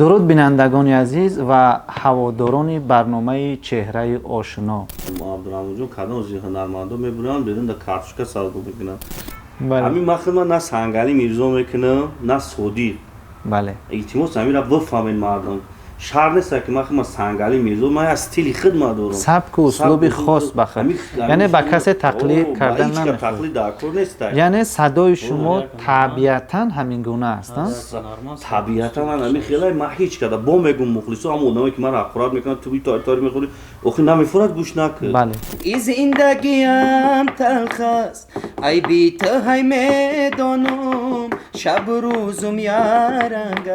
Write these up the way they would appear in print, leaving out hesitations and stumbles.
Дуруд, бинандагони азиз ва ҳаводорони барномаи «Чеҳраи ошино». Абдураҳмонҷон, кадом ҳунармандо мебуранд берун, да картошка савдо мекунанд. Ҳамин ман худман на Сангалӣ Мирзо мекунам, на Содиқ. Илтимос, ҳамира бифаҳмед, мардум. Шарт нест, ки ман худман Сангалӣ Мирзо, ман як стили хидмат дорам. Сабку услуби хос ба худ, яъне ба касе тақлид кардан намехоҳед. Тақлид дар кор нест. Яъне садои шумо табиатан ҳамин гуна аст? Табиатан ман ҳамин хелай. Ман ҳеҷ када бо мегум, мухлисо, ҳамон одамое ки маро ҳақорат мекунанд, ту тори мехӯри, охи намефурад, гӯш накун. И зиндагиам талх аст, айби ту ҳай медонам, шабу рӯзум яранг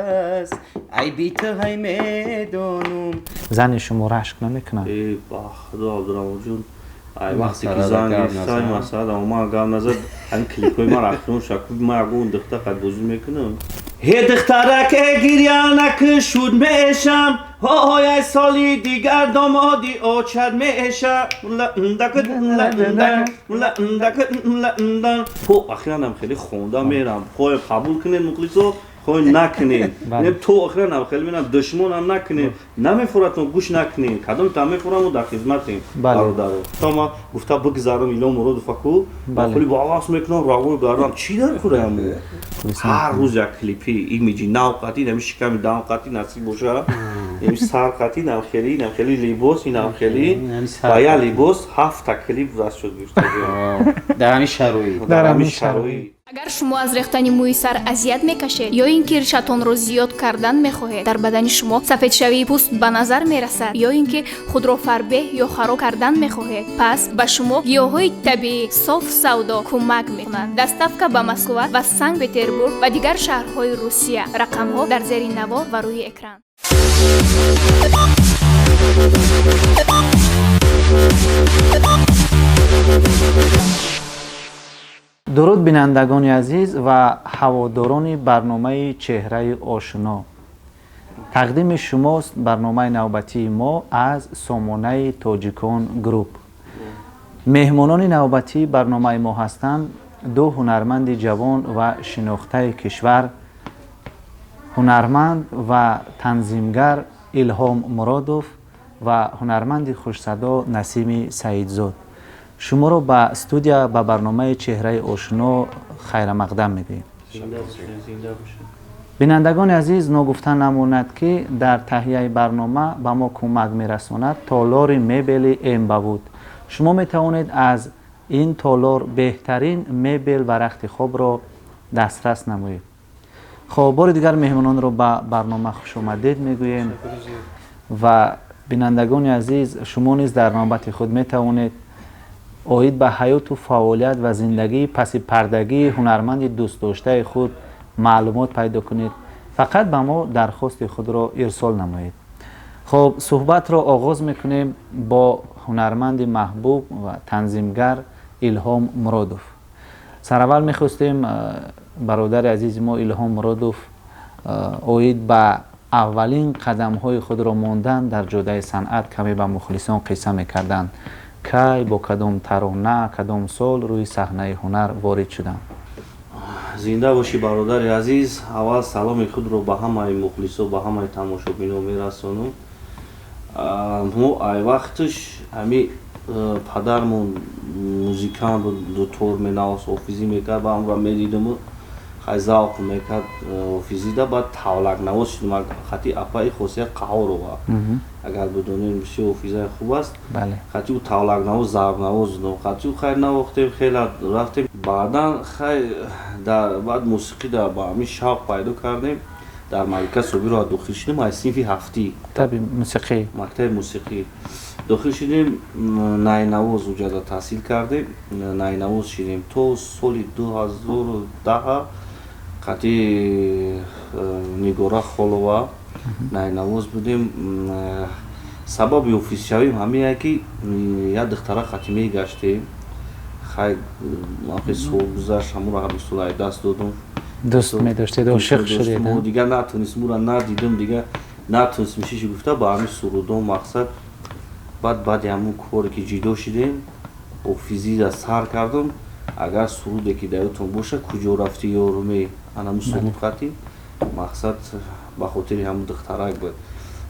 аст, айби ту ҳай медонам. Зани шумо рашк намекунад? Э, ба Худо, Абдураҳмонҷон, ай вақте ки зан гирифтай, масалан, ман гап назад, ҳамин клипҳои ман рафтон шаку, ман ягон духта қад бозӣ мекунам. Ҳе, духтараке, гиря накӣ, шуд мешам, ҳой, ай соли дигар домоди очад меша. То ахиранам хеле хонда мерам. Хоҳем қабул кунед, мухлисо, хоҳем накунед, то охиранам хеле мерам. Душмонам накунед, намефуратон, гӯш накунед. Кадом там мефурам, дар хизматем, бародаро. То ман гуфта бигзарам, Илом Муродов аку хули бағас мекунам, равои гардам, чӣ дар кураям? Ҳар рӯз як клипи имиҷи нав қатӣ, нами шиками дам қатӣ, насиб боша, ами сар қатӣ, нам хели, нам хели либос, инам хели, ба як либос ҳафта клип даст шуд гирифта. Дар ҳамин шароит. Дар ҳамин шароит. Агар шумо аз рехтани мӯи сар азият мекашед ё ин ки ришатонро зиёд кардан мехоҳед, дар бадани шумо сафедшавии пӯст ба назар мерасад ё ин ки худро фарбеҳ ё хароб кардан мехоҳед, пас ба шумо гиёҳҳои табиӣ «Соф Савдо» кӯмак мекунанд. Доставка ба Москва ва Санкт Петербург ва дигар шаҳрҳои Русия. Рақамҳо дар зери навор ва рӯи экран. Дуруд, бинандагони азиз ва ҳаводорони барномаи «Чеҳраи ошино». Тақдими шумост барномаи навбатии мо аз сомонаи «Тоҷикон Груп». Меҳмонони навбатии барномаи мо ҳастанд ду ҳунарманди ҷавон ва шинохтаи кишвар: ҳунарманд ва танзимгар Илҳом Муродов ва ҳунарманди хушсадо Насими Саидзод. Шуморо ба студия, ба барномаи «Чеҳраи ошино» хайрамақдам мегӯем. Бинандагони азиз, ногуфта намонад, ки дар таҳияи барнома ба мо кӯмак мерасонад толори мебели «Эмбавуд». Шумо метавонед аз ин толор беҳтарин мебел ва рахти хобро дастрас намоед. Хоб, бори дигар меҳмононро ба барнома хушомадед мегӯем. Ва бинандагони азиз, шумо низ дар навбати худ метавонед оид ба ҳаёту фаъолият ва зиндагии паси пардагии ҳунарманди дӯстдоштаи худ маълумот пайдо кунед. Фақат ба мо дархости худро ирсол намоед. Хоб, суҳбатро оғоз мекунем бо ҳунарманди маҳбуб ва танзимгар Илҳом Муродов. Сараввал мехостем бародари азизи мо Илҳом Муродов оид ба аввалин қадамҳои худро мондан дар ҷодаи санъат каме ба мухлисон қисса мекарданд. Кай, бо кадом тарона, кадом сол рӯи саҳнаи ҳунар ворид шуданд? Зинда бошӣ, бародари азиз. Аввал саломи худро ба ҳамаи мухлисо, ба ҳамаи тамошобино мерасонам. Мо ай вақташ ҳами падармон музикант буд, дутор менавост, ҳофизӣ мекард, ба ҳамра медидиму хай завқ мекард ҳофизида. Баъд тавлакнавоз шудем хати апаи Хосия Қаҳорова, агар бидонем, бисёр ҳофизаи хуб аст. Хати ӯ тавлакнавоз, зарбнавоз будам, хати ӯ хайр навохтем, хеле рафтем. Баъдан хай баъд мусиқӣ да ба ҳамин шавқ пайдо кардем, дар Малика Собирова дохил шудем аз синфи ҳафтӣ. Мактаби мусиқӣ. Мактаби мусиқӣ дохил шудем, найнавоз уҷада таҳсил кардем, найнавоз шудем то соли 2010. Қати Нигора Холова найнавоз будем. Сабаби офисшавим ҳамие ки як духтара қати мегаштем, хай сол гузашт, ҳамуро ҳамин сол ай даст додум. Дӯст медоштед, ошиқ шудед? Дигар натонистм, ура надидам, дигар натонистм чизи гуфта ба ҳамин сурудон мақсад. Баъд баъди ҳамун коре ки ҷидо шудем, офизида сар кардам. Агар суруде ки дар ёдтон боша, «Куҷо рафтӣ, ёруме», анамун суруд қати мақсад. Ба хотири ҳамун духтарак буд.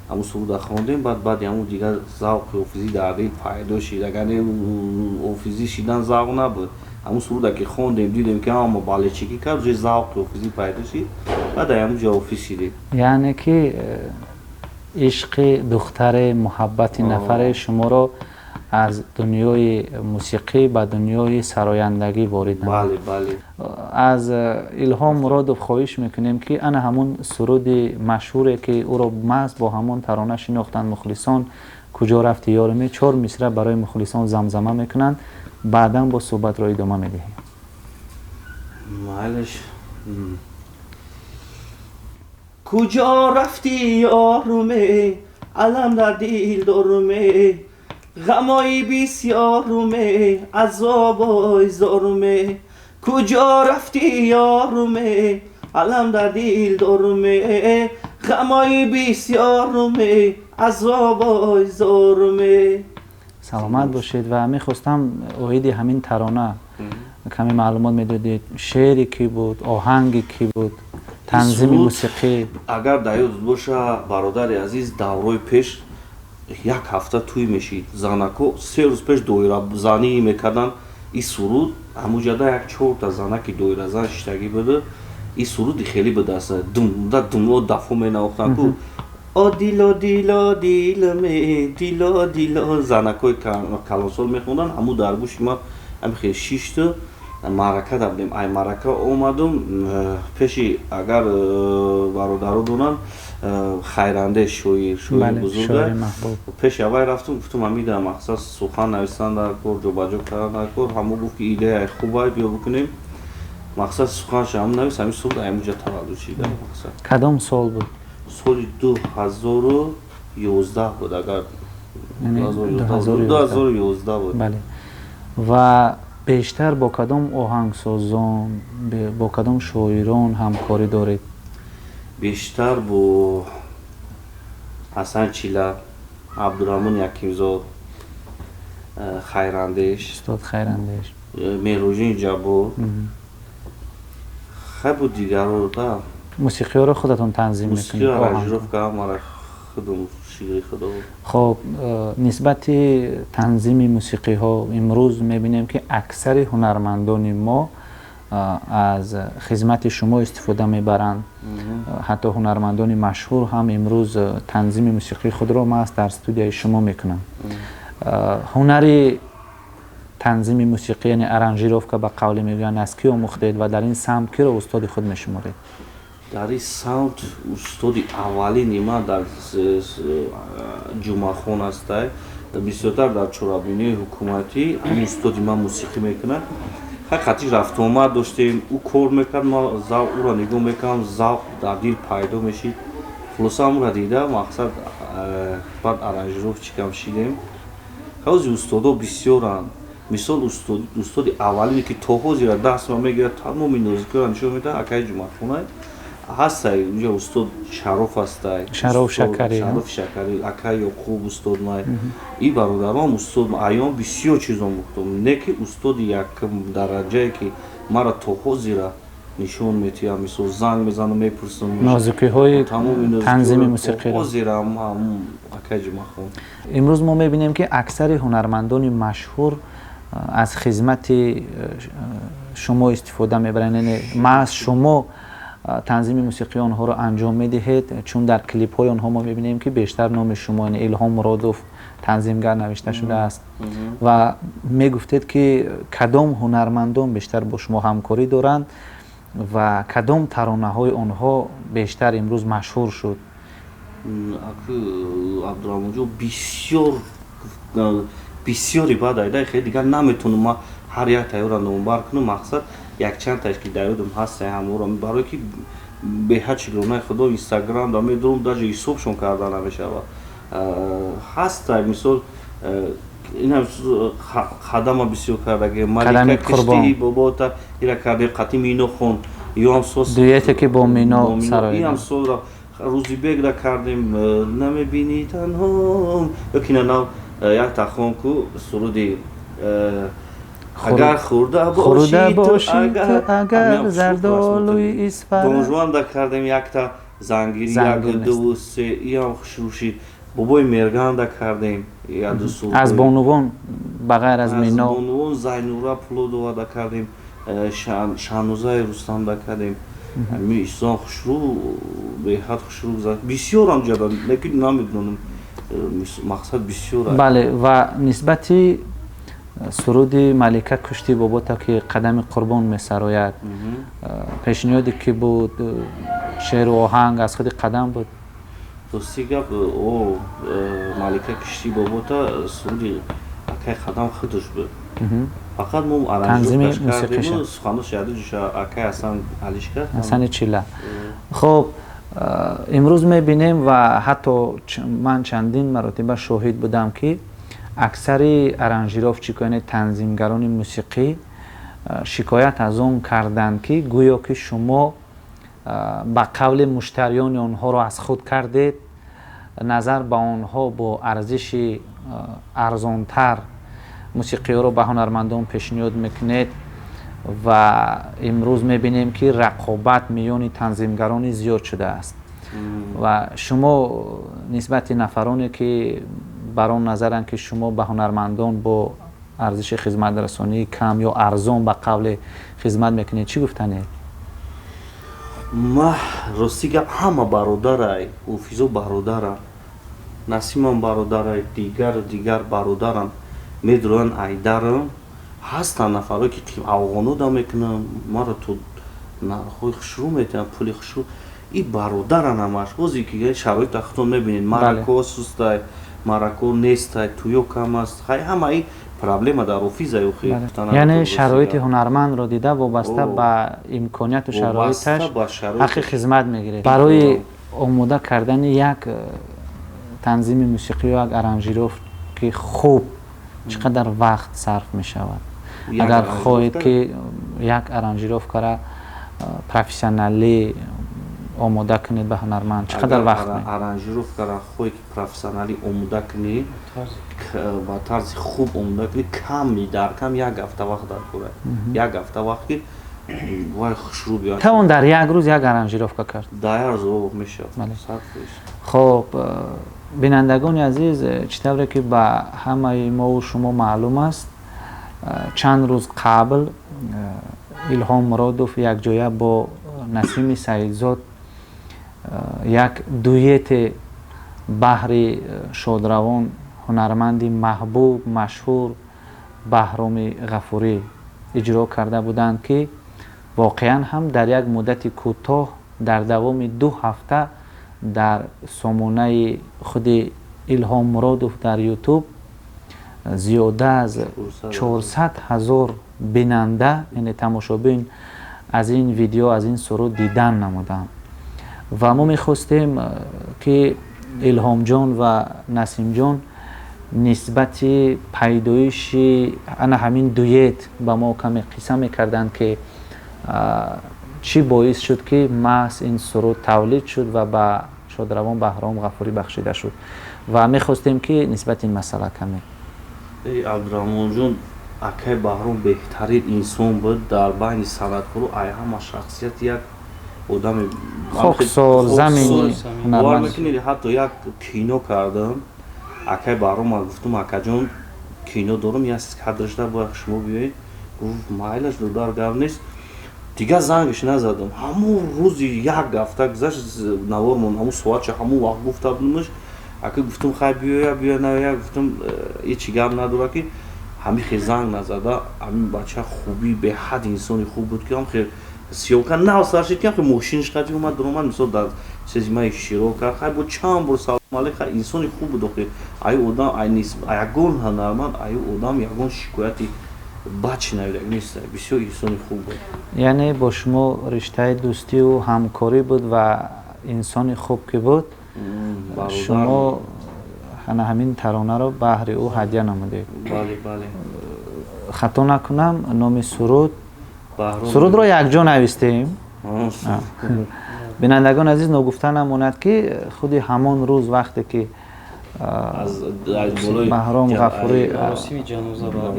Ҳамун суруда хондем, баъд баъди ҳамун дигар завқи ҳофизӣ дар дил пайдо шид. Агар не, ҳофизӣ шидан завқ набуд. Ҳамун суруда ки хондем, дидем ки ҳама болельщикӣ кард, уже завқи ҳофизӣ пайдо шид, баъд дар ҳамун ҷо ҳофиз шидем. Яъне ки ишқи духтаре, муҳаббати нафаре шуморо аз дунёи мусиқӣ ба дунёи сарояндагӣ ворид намуд. Бале, бале. Аз Илҳом Муродов хоҳиш мекунем, ки ана ҳамун суруди машҳуре, ки ӯро маҳз бо ҳамон тарона шинохтанд мухлисон, «Куҷо рафти ёраме», чор мисра барои мухлисон замзама мекунанд. Баъдан бо суҳбатро идома медиҳем. Майлаш. Куҷо рафтӣ, ёруме, алам дар дил доруме, ғамои бисёруме, азобой зоруме. Куҷо рафтӣ, ёруме, алам дар дил доруме, ғамои бисёруме, азобой зоруме. Саломат бошед. Ва мехостам оиди ҳамин тарона каме маълумот медодед. Шеъри кӣ буд, оҳанги кӣ буд, танзими мусиқӣ? Агар дар ёдат боша, бародари азиз, даврои пеш як ҳафта тӯй мешид, занако 3 рӯз пеш доиразанӣ мекарданд. И суруд ҳамуҷада як чорта занаки доиразан шиштагӣ буда. И суруди хеле будааст, думда думо дафо менавохтанд ку: «О дило, дило, дилме, дило, дило». Занакои калонсол мехонданд. Ҳаму дар гӯши ман ҳами хел шишту. Маърака да будем, ай маърака омадум пеши, агар бародаро донанд, Хайрандеш, шоир бузурга, пеши аввай рафтум, гуфтум: «Ҳамида мақсад сухан нависан дар кор, ҷобаҷо кардан дар кор». Ҳамо гуфт, ки идеяи хубай, биё бикунем. Мақсад суханша ҳам навис, ҳамин суруд ҳаминҷа таваллуд шида, мақсад. Кадом сол буд? Соли 2011 буд, агар 2011 буд. Бале. Ва бештар бо кадом оҳангсозон, бо кадом шоирон ҳамкорӣ доред? Бештар бо Ҳасан Чила, Абдураҳмон Якимзод, Хайрандеш. Устод Хайрандеш. Меҳрӯҷин Ҷаббор, хай, бо дигаро да. Мусиқиҳоро худатон танзим мекунед? Аранжировка мара худум, шири худо. Хоб, нисбати танзими мусиқиҳо имрӯз мебинем, ки аксари ҳунармандони мо аз хизмати шумо истифода мебаранд. Ҳатто ҳунармандони машҳур ҳам имрӯз танзими мусиқии худро маҳз дар студияи шумо мекунанд. Ҳунари танзими мусиқӣ, яъне аранжировка ба қавле мегӯянд, аз кӣ омӯхтед ва дар ин самт киро устоди худ мешуморед? Дар ин самт устоди аввалини ман дар Ҷумъахон ҳастай. Бисёртар дар чорабиниҳои ҳукуматӣ ҳамин устоди ман мусиқӣ мекунад. Хай, қатиш рафтуомад доштем, ӯ кор мекард, ман завқ ӯро нигоҳ мекардам, завқ дар дил пайдо мешид. Хулоса, ҳамонро дида, мақсад, баъд аранжировщикам шидем. Ҳози устодо бисёранд. Мисол, устоди аввалине, ки то ҳозира даст ма мегирад, тамоми нозикиро нишон медиҳад, акаи Ҷумъахонай ҳастай. Унҷа устод Шароф ҳастай. Шароф Шакарӣ. Шароф Шакарӣ, акаи Ёқуб устод май. И бародарам устод аён, бисёр чиз омӯхтум. Не ки устоди якум дараҷае, ки мара то ҳозира нишон метиҳам, мисол, занг мезанам, мепурсам. Нозикиҳои танзими мусиқиро. Ҳозира акаи Ҷумъахон. Имрӯз мо мебинем, ки аксари ҳунармандони машҳур аз хизмати шумо истифода мебаранд, яъне маҳз шумо танзими мусиқии онҳоро анҷом медиҳед, чун дар клипҳои онҳо мо мебинем, ки бештар номи шумо, яъне Илҳом Муродов танзимгар навишта шудааст. Ва мегуфтед, ки кадом ҳунармандон бештар бо шумо ҳамкорӣ доранд ва кадом таронаҳои онҳо бештар имрӯз машҳур шуд? Абдураҳмонҷон, бисёр бисёри баъд айда хеле дигар наметонам ман ҳар як тайёра номбар кунам. Мақсад, якчанд таш ки дар ёдам ҳаст ҳаморо, барое ки беҳад шукронаи худо, Инстаграм да медорам, даже ҳисобшон карда намешавад. Ҳаста, мисол, инам қадама бисёр кардаги, «Малика киштии бобота» ира карда, қати Мино хон, ёам сос. Дуэте, ки бо Мино сароида. Иам солра Рӯзибегра кардем, «Намебинӣ танҳом», ёки нанав як тахон ку суруди «Агар хӯрда бошӣ ту, агар зардолуи Исфара». Донжуанда кардем якта. Зангири як, ду, се, иам хушрӯ шид. Бобои Мерганда кардем, яду суруд. Аз бонувон ба ғайр аз Мино? Аз бонувон Зайнура Пулодовада кардем, Шаҳнозаи Рустамда кардем. Ҳамин ислом хушрӯ, беҳад хушрӯ гузашт. Бисёрам ҷадан, лекин намедонам, мақсад бисёр. Бале, ва нисбати суруди Малика кушти бобота, ки Қадами Қурбон месарояд, пешниҳоде ки буд, шеъру оҳанг аз худи Қадам буд? Рости гап, о Малика кишти бобота суруди акай Қадам худаш буд, фақат мо танзими аранжировкаш кардему, мусиқиша. Суханош яду ҷуша акай Ҳасан Алиш кард. Ҳасани Чила. Хуб, имрӯз мебинем ва ҳатто ман чандин маротиба шоҳид будам, ки аксари аранжировщик, яъне танзимгарони мусиқӣ, шикоят аз он карданд, ки гӯё ки шумо ба қавли муштариёни онҳоро аз худ кардед, назар ба онҳо бо арзиши арзонтар мусиқиҳоро ба ҳунармандон пешниҳод мекунед. Ва имрӯз мебинем, ки рақобат миёни танзимгарони зиёд шудааст. Ва шумо нисбати нафароне, ки бар он назаранд, ки шумо ба ҳунармандон бо арзиши хизматрасонии кам ё арзон ба қавле хизмат мекунед, чӣ гуфтанед? Ма рости гап, ҳама бародарай, Офизо бародарам, Насимам бародарай, дигару дигар бародарам медуранд, айдарам ҳастанд нафарое, ки афғонода мекунам, маро то нархҳои хушрӯ метиҳанд, пули хушрӯ. И бародаран ҳамаш. Ҳозе ки шароита худтон мебинед, марако сустай, марако нестай, туё кам аст. Хай, ҳамаи проблема дар офизай охи. Яъне шароити ҳунармандро дида, вобаста ба имконияту шароиташ ҳаққи хизмат мегиред. Барои омода кардани як танзими мусиқӣ ё як аранжировки хуб чӣ қадар вақт сарф мешавад? Агар хоҳед, ки як аранжировкара профессионалӣ омода кунед ба ҳунарманд, чӣ қадар вақт? Аранжировкара хоҳед, ки профессионалӣ омода кунӣ, ба тарзи хуб омода кунӣ, ками дар кам як ҳафта вақт дар кора, як ҳафта вақт, ки вай хушрӯ биёяд. Тавон дар як рӯз як аранжировка кард? Дар як рӯз мешавад. Хуб, бинандагони азиз, чӣ тавре ки ба ҳамаи мову шумо маълум аст, чанд рӯз қабл Илҳом Муродов якҷоя бо Насими Саидзод як дуэте баҳри шодравон, ҳунарманди маҳбуб, машҳур Баҳроми Ғафурӣ иҷро карда буданд, ки воқеан ҳам дар як муддати кӯтоҳ, дар давоми 2 ҳафта, дар сомонаи худи Илҳом Муродов дар Ютуб зиёда аз 400 000 бинанда, яъне тамошобин, аз ин видео, аз ин суруд дидан намуданд. Ва мо мехостем, ки Илҳомҷон ва Насимҷон нисбати пайдоиши ана ҳамин дует ба мо каме қисса мекарданд, ки чӣ боис шуд, ки маҳз ин суруд тавлид шуд ва ба шодравон Баҳром Ғафурӣ бахшида шуд. Ва мехостем, ки нисбати ин масъала каме. Абдураҳмонҷон, акай Баҳром беҳтарин инсон буд дар байни санъаткору. Ай ҳама шахсияти як одами хоксор, замини. Бовар мекунед, ҳатто як кино кардам, акай Баҳром гуфтум: «Акаҷон, кино дорам, як кадрашда бояд шумо биёед». Гуфт: «Майлаш, додар, гап нест». Дигар зангаш назадам. Ҳамон рӯзи як ҳафта гузашт, навормон ҳамун соатша, ҳамун вақт гуфта будамаш. Ака, гуфтум, хай биёя, биёя, наоя. Гуфтум, ҳечи гап надора, ки ҳамин хел занг назада. Ҳамин бача хубӣ, беҳад инсони хуб буд, ки ҳам хел съёмка нав сар шид, ки ҳам мошинаш қати омад, дуромад, мисол, дар чизи ма иштирок кард. Хай, бо чанд бор салом алейк. Хай, инсони хуб буд охи. Ай одам, ай ягон ҳунарманд, ай одам ягон шикояти бад шинавидаг нест. Бисёр инсони хуб буд. Яъне бо шумо риштаи дӯстию ҳамкорӣ буд ва инсони хуб ки буд, шумо ана ҳамин таронаро баҳри ӯ ҳадя намудед. Бале. Хато накунам, номи суруд, сурудро якҷо навистем. Бинандагони азиз, ногуфта намонад, ки худи ҳамон рӯз, вақте ки Баҳром Ғафурӣ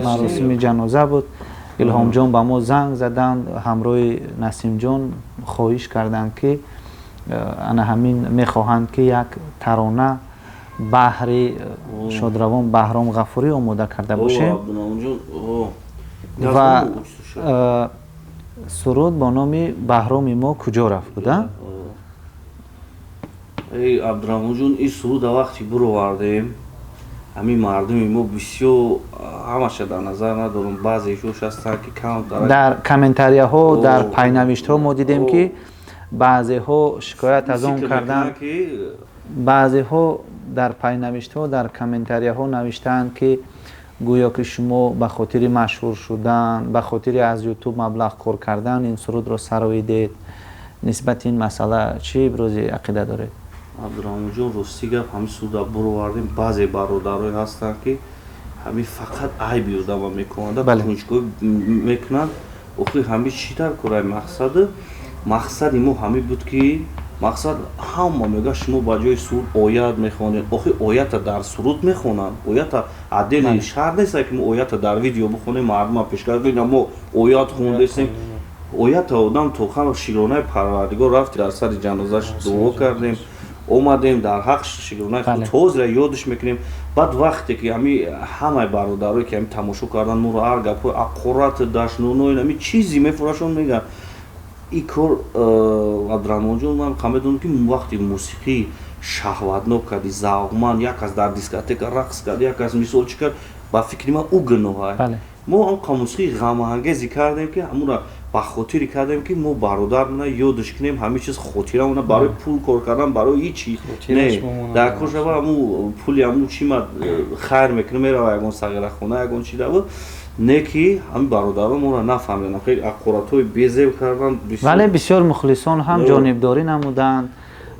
маросими ҷаноза буд, Илҳомҷон ба мо занг заданд, ҳамроҳи Насимҷон хоҳиш карданд, ки Ана ҳамин мехоҳанд, ки як тарона баҳри шодравон Баҳром Ғафурӣ омода карда бошем ва суруд бо номи «Баҳроми мо куҷо рафт» буда. Эй Абдураҳмонҷон, ин суруда вақте буровардем, ҳамин мардуми мо бисёр, ҳамаша дар назар надорам, баъзешош ҳастанд, ки кам Дар комментарияҳо, дар пайнавиштҳо мо дидем, ки баъзеҳо шикоят аз он карданд, баъзеҳо дар пайнавиштҳо, дар комментарияҳо навиштаанд, ки гӯё ки шумо ба хотири машҳур шудан, ба хотири аз Ютуб маблағ кор кардан ин сурудро сароидед. Нисбати ин масъала чӣ ибрози ақида доред? Абдураҳмонҷон, рости гап, ҳамин суруда буровардем, баъзе бародарое ҳастанд, ки ҳамин фақат айби одама мекунанд, кунҷкобӣ мекунанд. Охир ҳамин чӣ дар кораи? Мақсади мо ҳамин буд, ки мақсад ҳама мега, шумо ба ҷои суруд оят мехонед. Охир оята дар суруд мехонанд, оята отдельный шарт нест, ки мо оята дар видео бихонем, мардума пешкаш кунем, мо оят хондесем. Оята одам тохан шикронаи Парвардигор рафти, дар сари ҷанозаш дуо кардем, омадем, дар ҳақ шикронаи тозра ёдш мекунем. Баъд вақте ки ҳами ҳамаи бародарое, ки ҳами тамошо кардан моро, ҳар гапҳои аққорат, дашноно, ами чизе мефурашон, мегӯянд ин кор. Абдураҳмонҷон, ман медонам, ки вақти мусиқӣ шаҳватнок карди, завқманд, як кас дар дискотека рақс кард, як кас мисол чӣ кард, ба фикри ман, ӯ гуноҳа. Мо ҳам мусиқии ғамангезе кардем, ки ҳамура ба хотире кардем, ки мо бародармона ёдш кунем, ҳамин чиз хотирамона, барои пул кор кардан, барои ҳичи не. Дар кор шава, ҳаму пули ҳаму чи ма хайр мекунам, мерава ягон сағирахона, ягон чи даво не, ки ҳамин бародарон моро нафаҳмиданд, хеле аққоратҳои безеб кардан. Вале бисёр мухлисон ҳам ҷонибдорӣ намуданд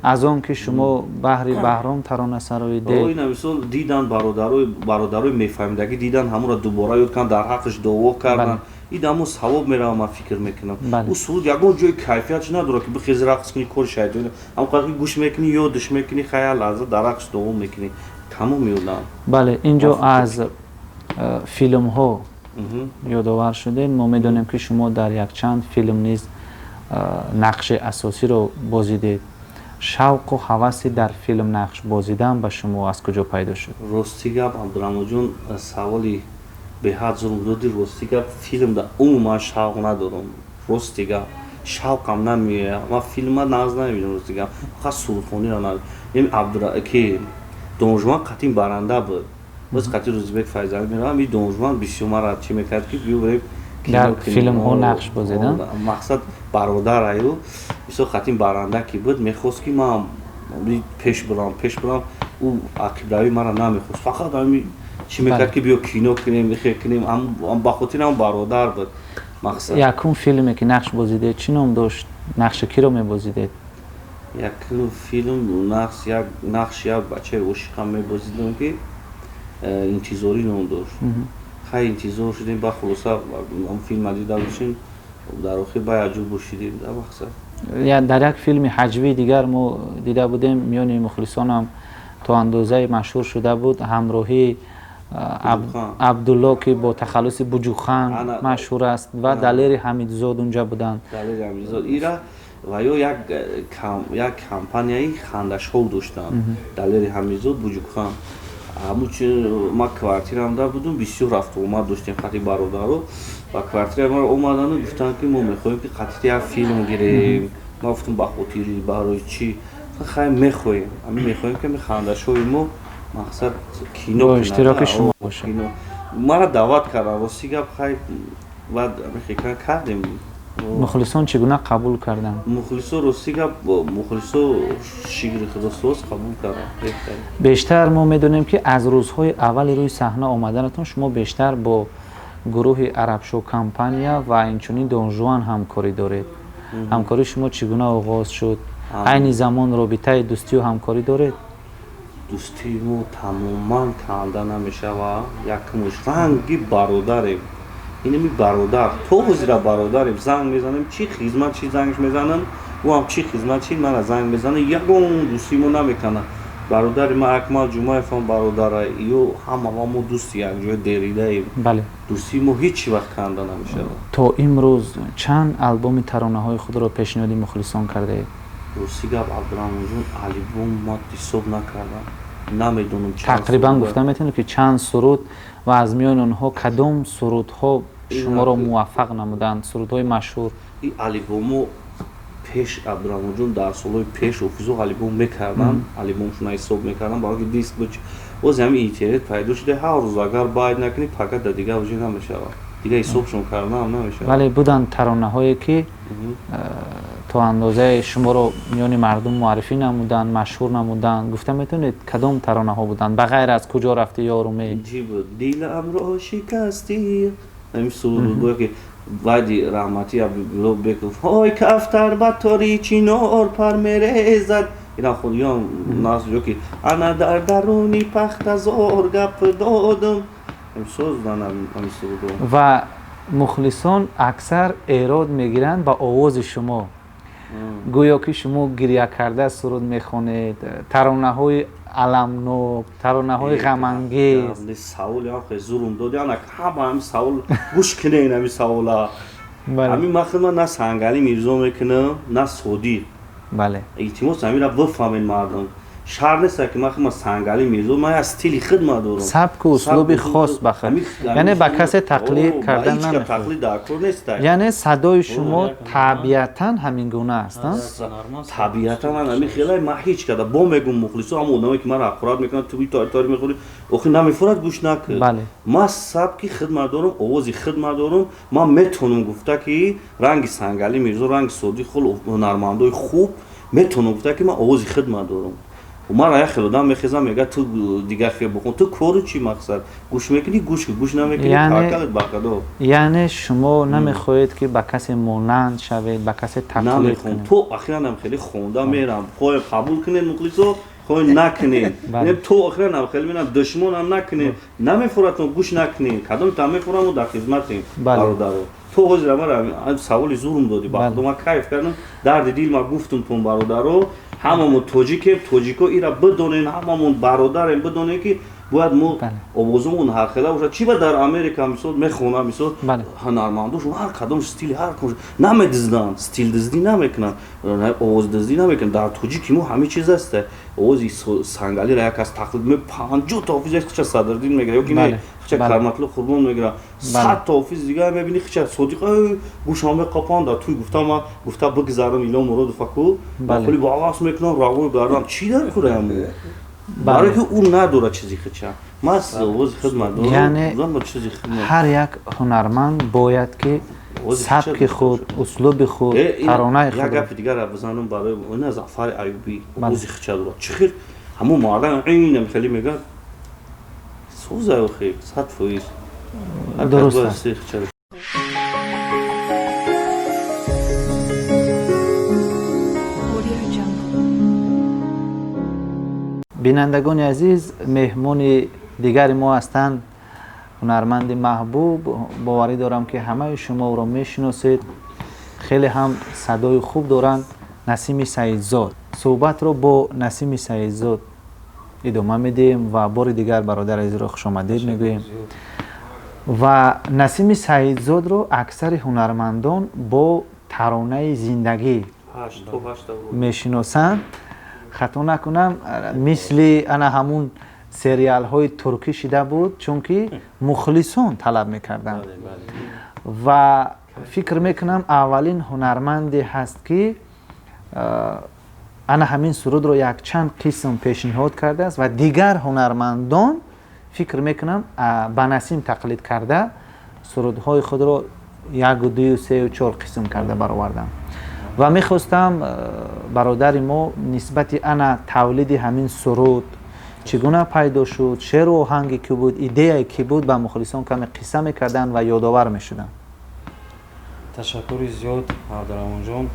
аз он ки шумо баҳри Баҳром тарона сароидед. Ина мисол дидан, бародарои мефаҳмидагӣ дидан, ҳамуро дубора ёд карданд, дар ҳаққаш дуо карданд. Ин дамо савоб мерава, ман фикр мекунам. Ӯ суруд ягон ҷои кайфиятш надорад, ки бихези рақс кунӣ, кори шайтони. Ҳамқадр ки гӯш мекунӣ, ёдш мекунӣ, хаял лаҳза дар рақс дуо мекунӣ, тамом ёдам. Бале, инҷо аз филмҳо ёдовар шудед. Мо медонем, ки шумо дар якчанд филм низ нақши асосиро бозидед. Шавқу ҳаваси дар филм нақш бозидан ба шумо аз куҷо пайдо шуд? Рости гап, Абдураҳмонҷон, саволи беҳад зулм доди. Рости гап, филмда умуман шавқ надорам. Рости гап, шавқам намеояд, ман филма нағз намебинам. Рости гап, фақат сурудхониро ки Донжуан қатъин баранда буд, боз қатъи Рӯзибек Файзалӣ меравам. И Донжуан бисёр мара чӣ мекард, ки биё барем. Дар филмҳо нақш бозидан. Мақсад бародар аю бисёр қатъин баранда ки буд, мехост, ки ман пеш бурам, пеш бурам. Ӯ ақибравӣ мара намехост, фақат ами чӣ мекард, ки биё кино кунем, ихе кунем. Ба хотири ҳам бародар буд мақсад. Якум филме, ки нақш бозидед, чӣ ном дошт? Нақши киро мебозидед? Якум филм нақш як бачаи ошиқам мебозидам, ки «Интизорӣ» ном дошт. Хай, интизор шудем, ба хулоса филма дида бошем, дар охир ба яҷуб бошидем дар мақсад. Дар як филми ҳаҷвии дигар мо дида будем, миёни мухлисонам то андозае машҳур шуда буд, ҳамроҳии Абдулло, ки бо тахаллуси Буҷухан машҳур аст, ва Далери Ҳамидзод унҷа буданд. Далери Ҳамидзод ира ва ё як компанияи хандашҳов доштанд, Далери Ҳамидзод, Буҷукхан. Ма квартирамда будум, бисёр рафтуомад доштем қати бародаро. Ба квартираи маро омадану гуфтанд, ки мо мехоҳем, ки қатити як филм гирем. Ма гуфтам, ба хотири барои чӣ? Хай, мехоҳем, ами мехоҳем, ки хандашҳои мо мақсад кино иштироки шумо бошад. Мара даъват кардам. Рости гап, хай, баъд кардем. Мухлисон чӣ гуна қабул карданд? Мухлисо, рости гап, мухлисо шикри худосоз қабул карданд. Бештар мо медонем, ки аз рӯзҳои аввали рӯи саҳна омаданатон шумо бештар бо гурӯҳи Арабшо компания ва инчунин Донжуан ҳамкорӣ доред. Ҳамкории шумо чӣ гуна оғоз шуд? Айни замон робитаи дӯстию ҳамкорӣ доред? Дӯстии мо тамоман канда намешавад. Якумш, ранги бародарем, инами бародар, то ҳозира бародарем. Занг мезанем, чӣ хизмат, чӣ зангш мезанам, ӯ ҳам чӣ хизмат, чӣ мана занг мезанам. Ягон дӯстии мо намеканад. Бародари ман Акмал Ҷумаевам бародара, ё ҳама мо дӯсти якҷоя деридаем. Дӯстии мо ҳеҷ вақт канда намешавад. То имрӯз чанд албоми таронаҳои худро пешниҳоди мухлисон кардаед? Рости гап, Абдураҳмонҷон, албом ма ҳисоб накардам, намедонам. Тақрибан гуфта метавонед, ки чанд суруд ва аз миёни онҳо кадом сурудҳо шуморо муваффақ намуданд, сурудҳои машҳур? И албомо пеш, Абдураҳмонҷон, дар солҳои пеш офизо албом мекарданд, албомшона ҳисоб мекардам, барои ки диск буд. Боз ҳами интернет пайдо шуда, ҳар рӯз агар байд накунӣ, фақат дар дигар уже намешавад, дигар ҳисобшон кардаам намешавад. Вале буданд таронаҳое, ки то андозаи шуморо миёни мардум муаррифӣ намуданд, машҳур намуданд. Гуфта метавонед, кадом таронаҳо буданд, ба ғайр аз «Куҷо рафтӣ, ёруме»? Чӣ буд, «Диламро шикастӣ», ҳамин суруд буд, ки баъди раҳматӣ Абдулло Беков, «Ҳой, кафтар ба тори чинор пар мерезад», ина худиён нас, ё ки «Ана дар даруни пахтазор гап додам», соз ҳамин сурудо. Ва мухлисон аксар эрод мегиранд ба овози шумо, гӯё ки шумо гиря карда суруд мехонед, таронаҳои аламнок, таронаҳои ғамангез. Савол зурум дод, ана ҳама ҳами савол, гӯш кунед, ҳами савола. Ҳамин ман худман на Сангалӣ Мирзо мекунам, на Содиқ. Илтимос, ҳамира бифаҳмед, мардум, шарт нест, ки ман худман Сангалӣ Мирзо, ман як стили хидмат дорам. Сабку услуби хос ба худ, яъне ба касе тақлид кардан намехоҳед. Тақлид дар кор нест. Яъне садои шумо табиатан ҳамин гуна аст? Табиатан ман ҳамин хелай, ман ҳеҷ када бо мегум, мухлисо, ҳама одамое ки маро ҳақорат мекунанд, ту тори мехӯри, охи намефурад, гӯш накун. Ман сабки хидмат дорам, овози хидмат дорам. Ман метавонам гуфта, ки ранги Сангалӣ Мирзо, ранги Содиқ Хол, ҳунармандои хуб, метавонам гуфта, ки ман овози хидмат дорам. Мара як хел одам мехезам, мега, ту дигар хел бикун, ту кору чӣ мақсад? Гӯш мекунӣ, гӯш кун, гӯш намекунӣ, таваккалат ба Худо. Яъне шумо намехоҳед, ки ба касе монанд шавед, ба касе тақлид Намехоҳам. То охиранам хеле хонда мерам, хоҳем қабул кунед, мухлисо, хоҳем накунед, то охиранам хеле мерам. Душмонам накунед, намефуратон, гӯш накунед, кадом та мефураму дар хизматем, бародаро. То ҳозир мара саволи зурум додӣ, ба Худо, ман кайф кардам, дарди дил ма гуфтум тон. Бародаро, ҳамамон тоҷикем, тоҷико, ира бидонен, ҳамамон бародарем, бидонем, ки бояд мо овозумон ҳархела бошад. Чӣ ба дар Америка, мисол, мехонам, мисол, ҳунармандошон ҳар кадом стили, ҳар намедизданд, стилдиздӣ намекунанд, овоздиздӣ намекунанд. Дар тоҷики мо ҳамин чиз аст. Овози Сангалира як кас тақлид, 50 та офиз хича Садриддин мегира, ё ки не, хича Карматулло Қурбон мегира, 100 та офиз дига мебини, хича Содиқ гӯшам меқапанд. Дар туй гуфта, ман гуфта бигзарам, Илом Муродов аку хули бағас мекунам, равои гардам, чӣ дар кураям, барое ки ӯ надорад чизи хича, ман овози хидмат дорам. Яъне ҳар як ҳунарманд бояд ки сабки худ, услуби худ, таронаи худ. Як гапи дигара бизанам барои ина, Зафари Аюбӣ овози хича дорад. Чӣ хел ҳамон мардам айнам хеле мегӯяд, соза, охи, 100%. Дуруст аст. Бинандагони азиз, меҳмони дигари мо ҳастанд ҳунарманди маҳбуб, боварӣ дорам, ки ҳамаи шумо ӯро мешиносед, хеле ҳам садои хуб доранд, Насими Саидзод. Суҳбатро бо Насими Саидзод идома медиҳем ва бори дигар бародари азизро хушомадед мегӯем. Ва Насими Саидзодро аксари ҳунармандон бо таронаи «Зиндагӣ» мешиносанд. Хато накунам, мисли ана ҳамун сериалҳои туркӣ шида буд, чунки мухлисон талаб мекарданд. Ва фикр мекунам, аввалин ҳунарманде ҳаст, ки ана ҳамин сурудро якчанд қисм пешниҳод кардааст ва дигар ҳунармандон, фикр мекунам, ба Насим тақлид карда, сурудҳои худро яку, дую, сею, чор қисм карда бароварданд. Ва мехостам, бародари мо нисбати ана тавлиди ҳамин суруд, чӣ гуна пайдо шуд, шеъру оҳанги кӣ буд, идеяи кӣ буд, ба мухлисон каме қисса мекарданд ва ёдовар мешуданд. Ташаккури зиёд, Абдураҳмонҷон.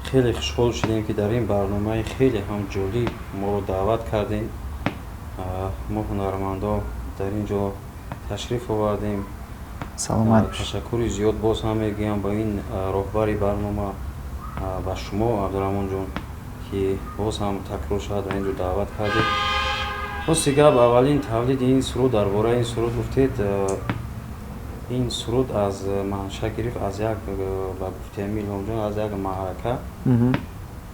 Хеле хушҳол шудем, ки дар ин барномаи хеле ҳам ҷолиб моро даъват кардем. Мо ҳунармандо дар ин ҷо ташриф овардем. Саломат. Ташаккури зиёд боз ҳам мегӯям ба ин роҳбари барнома, ба шумо, Абдураҳмонҷон, ки боз ҳам такрор шавад, дар ин ҷо даъват кардед. Рости гап, аввалин тавлиди ин суруд, дар бораи ин суруд гуфтед, ин суруд аз манша гирифт аз як, ба гуфти Илҳомҷон, аз як маърака.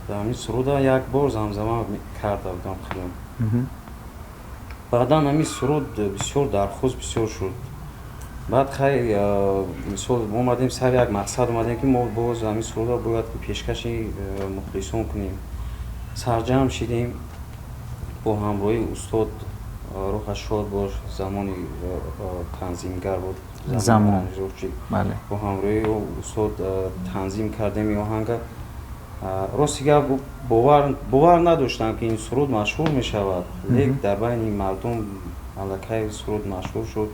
Ҳамин суруда як бор замзама карда будам худам. Баъдан ҳамин суруд бисёр дархост бисёр шуд. Баъд хай, мисол, омадем сари як мақсад омадем, ки мо боз ҳамин сурудро бояд пешкаши мухлисон кунем. Сарҷамъ шидем бо ҳамроҳии устод, рӯҳаш шод бош, замони танзимгар буд. Замон. Бо ҳамроҳии устод танзим кардем ин оҳанга. Рости гап, бовар надоштам, ки ин суруд машҳур мешавад, лек дар байни мардум аллакай суруд машҳур шуд.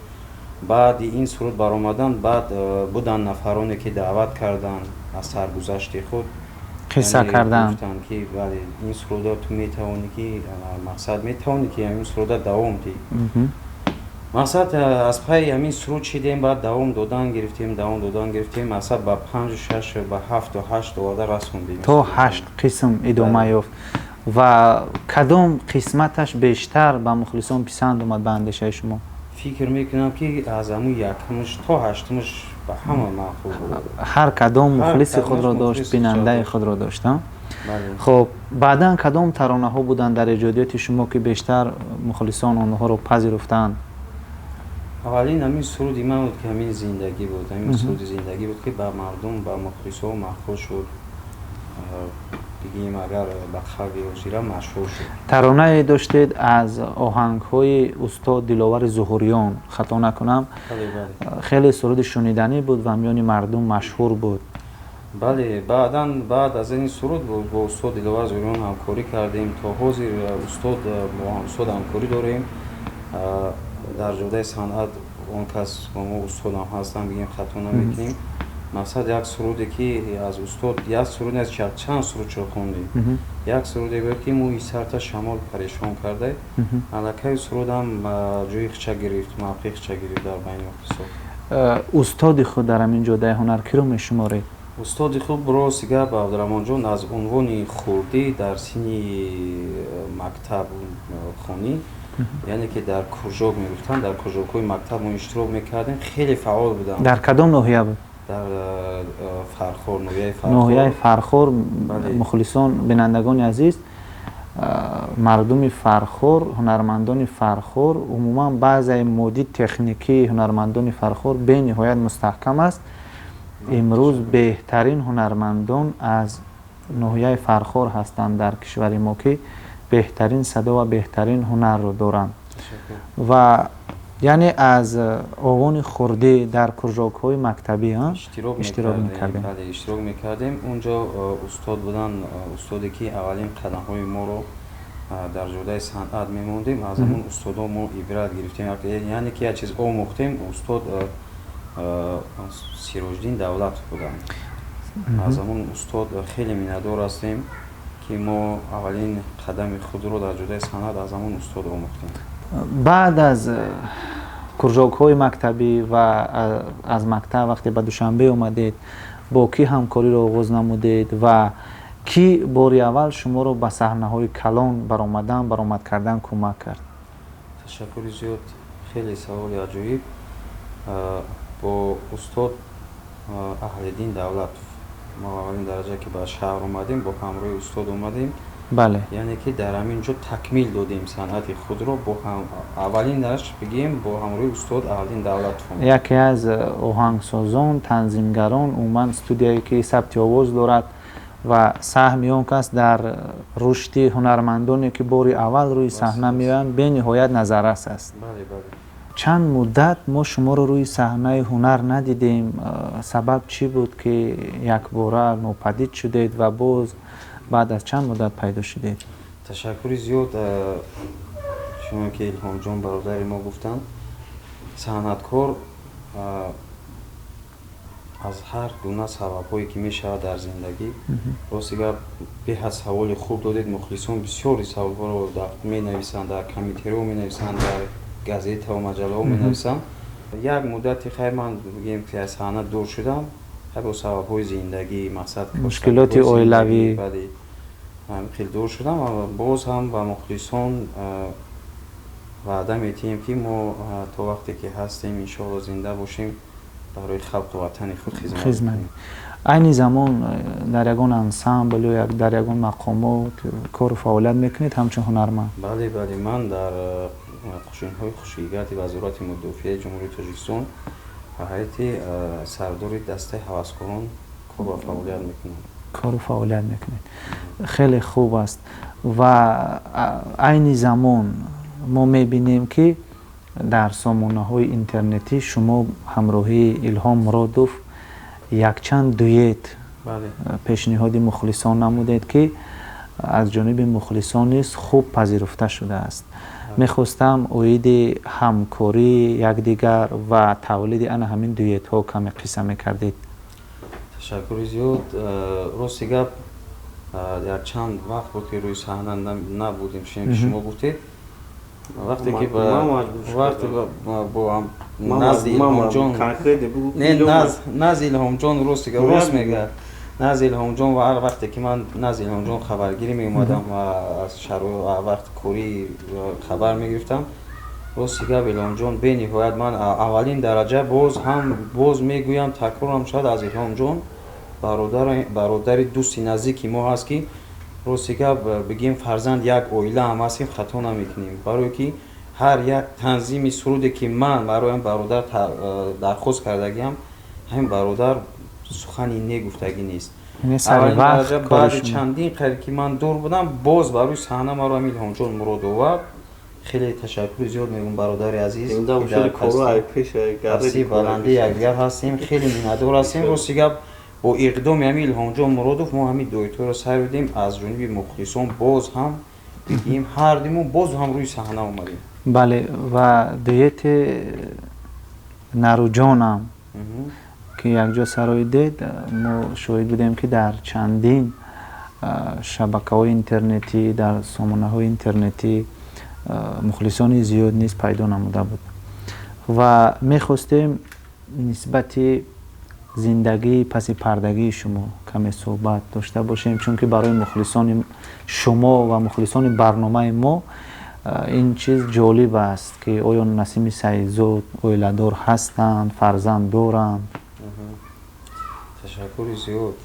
Баъди ин суруд баромадан баъд буданд нафароне, ки даъват карданд, аз саргузашти худ қисса карданд. Гуфтанд, ки бале, ин суруда ту метавонӣ, ки мақсад метавонӣ, ки ҳамин суруда давом диҳӣ. Мақсад, аз пайи ҳамин суруд шидем, баъд давом додан гирифтем, давом додан гирифтем, мақсад, ба панҷу шаш, ба ҳафту ҳашт оварда расондем. То ҳашт қисм идома ёфт. Ва кадом қисматаш бештар ба мухлисон писанд омад, ба андешаи шумо? Фикр мекунам, ки аз ҳамун якумш то ҳаштумаш ба ҳама маъқул буд. Ҳар кадом мухлиси худро дошт, бинандаи худро дошт. Хуб, баъдан кадом таронаҳо буданд дар эҷодиёти шумо, ки бештар мухлисон онҳоро пазируфтанд? Аввалин ҳамин суруди ман буд, ки ҳамин зиндагӣ буд, ҳамин суруди зиндагӣ буд, ки ба мардум, ба мухлисҳо маъқул шуд, бигӯем, агар ба қавли ҳозира, машҳур шуд. Таронае доштед аз оҳангҳои устод Диловари Зуҳуриён, хато накунам, хеле суруди шуниданӣ буд ва миёни мардум машҳур буд. Бале, баъдан, баъд аз ин суруд бо устод Диловар Зуҳуриён ҳамкорӣ кардем. То ҳозир устод бо устод ҳамкорӣ дорем дар ҷодаи санъат. Он кас бо мо устодам ҳастанд, бигем, хато намекунем. Мақсад, як суруде, ки аз устод, як суруд нест, чанд сурудчо хондем, як суруде буд, ки мӯи сарта шамол парешон карда. Аллакай сурудам ҷои хича гирифт, мавқеи хича гирифт дар байни мухлисо. Устоди худ дар ҳамин ҷодаи ҳунар киро мешуморед? Устоди хуб, рости гап, Абдураҳмонҷон, аз унвони хурдӣ, дар синни мактаб хонӣ, яъне ки дар кружок мегуфтанд, дар кружокҳои мактаб мо иштирок мекардем, хеле фаъол будам. Дар кадом ноҳия буд? Дар Фархор, ноҳияи Фархор. Ноҳияи Фархор. Мухлисон, бинандагони азиз, мардуми Фархор, ҳунармандони Фархор, умуман баъзаи моддӣ техникии ҳунармандони Фархор бениҳоят мустаҳкам аст. Имрӯз беҳтарин ҳунармандон аз ноҳияи Фархор ҳастанд дар кишвари мо, ки беҳтарин садо ва беҳтарин ҳунарро доранд. Ва яъне аз овони хурдӣ дар кружокҳои мактабӣ иштирок мекардем? Иштирок мекардем. Унҷо устод буданд, устоде, ки аввалин қадамҳои моро дар ҷодаи санъат мемондем. Аз ҳамон устодо мо ибрат гирифтем, яъне ки як чиз омӯхтем. Устод Сироҷиддин Давлатов буданд. Аз ҳамон устод хеле миннатдор ҳастем, ки мо аввалин қадами худро дар ҷодаи санъат аз ҳамон устод омӯхтем. Баъд аз кружокҳои мактабӣ ва аз мактаб вақте ба Душанбе омадед, бо кӣ ҳамкориро оғоз намудед ва кӣ бори аввал шуморо ба саҳнаҳои калон баромадан, баромад кардан кӯмак кард? Ташаккури зиёд, хеле саволи аҷоиб. Бо устод Аҳлиддин Давлатов мо аввалин дараҷа, ки ба шаҳр омадем, бо ҳамроҳи устод омадем. Яъне ки дар ҳамин ҷо такмил додем санъати худро, бо аввалинаш бигем, бо ҳамроҳи устод Аҳлиддин Давлатов. Яке аз оҳангсозон, танзимгарон, умуман студияе, ки сабти овоз дорад, ва саҳми он кас дар рушди ҳунармандоне, ки бори аввал рӯи саҳна меоянд, бениҳоят назаррас аст. Чанд муддат мо шуморо рӯи саҳнаи ҳунар надидем. Сабаб чӣ буд, ки якбора нопадид шудед ва боз баъд аз чанд муддат пайдо шудед? Ташаккури зиёд. Чунон ки Илҳомҷон, бародари мо, гуфтанд, санъаткор аз ҳар гуна сабабҳое, ки мешавад дар зиндагӣ. Рости гап, беҳад саволи хуб додед. Мухлисон бисёри саволҳоро менависанд, дар комментариҳо менависанд, дар газетаву маҷаллаҳо менависанд. Як муддати хайр ман, бигем, ки аз саҳна дур шудам, хай, бо сабабҳои зиндагӣ, мақсад, мушкилоти оилавӣ. Хеле дур шудам. Боз ҳам ба мухлисон ваъда метиҳем, ки мо то вақте ки ҳастем, иншоалло, зинда бошем. Барои халқу ватани худ хизмат. Айни замон дар ягон ансамбл ё дар ягон мақомот кору фаъолият мекунед ҳамчун ҳунарманд? Бале, бале, ман дар қӯшинҳои хушкигарди Вазорати мудофиаи Ҷумҳурии Тоҷикистон ба ҳайати сардори дастаи ҳаваскорон кор ва фаъолият мекунам. Кору фаъолият мекунед, хеле хуб аст. Ва айни замон мо мебинем, ки дар сомонаҳои интернетӣ шумо ҳамроҳии Илҳом Муродов якчанд дуэт пешниҳоди мухлисон намудед, ки аз ҷониби мухлисон низ хуб пазируфта шудааст. Мехостам оиди ҳамкории якдигар ва тавлиди ана ҳамин дуэтҳо каме қисса мекардед. Ташаккури зиёд. Рости гап, якчанд вақт буд, ки рӯи саҳна набудем, шумо гуфтед, вақте ки вақте бо назди Илҳомҷон, не, назди Илҳомҷон, рости гап, рост мегӯяд, назди Илҳомҷон, ва ҳар вақте ки ман назди Илҳомҷон хабаргирӣ меомадам ва аз вақти корӣ хабар мегирифтам, рости гап, Илҳомҷон бениҳоят, ман аввалин дараҷа боз ҳам боз мегӯям, такрорам шояд, аз Илҳомҷон бародари дӯсти наздики мо ҳаст, ки рости гап бигем, фарзанд як оила ҳам ҳастем, хато намекунем, барое ки ҳар як танзими суруде, ки ман барои бародар дархост кардагиам, ҳамин бародар сухани не гуфтагӣ нест. Баъди чандин қариб ки ман дур будам, боз барои саҳна маро ҳамин Илҳомҷон Мурод овард. Хеле ташаккури зиёд мегӯм, бародари азиз, баланди якдигар ҳастем, хеле миннатдор ҳастем. Рости гап, бо иқдоми ҳамин Илҳомҷон Муродов мо ҳамин дуэтҳоро сарудем. Аз ҷониби мухлисон боз ҳам бигем, ҳардимон боз ҳам рӯи саҳна омадем. Бале, ва дуэти Наруҷонам, ки якҷо сароидед, мо шоҳид будем, ки дар чандин шабакаҳои интернетӣ, дар сомонаҳои интернетӣ мухлисони зиёд низ пайдо намуда буд. Ва мехостем нисбати зиндагии паси пардагии шумо каме суҳбат дошта бошем, чунки барои мухлисони шумо ва мухлисони барномаи мо ин чиз ҷолиб аст, ки оё Насими Саидзод оиладор ҳастанд, фарзанд доранд? Ташаккури зиёд.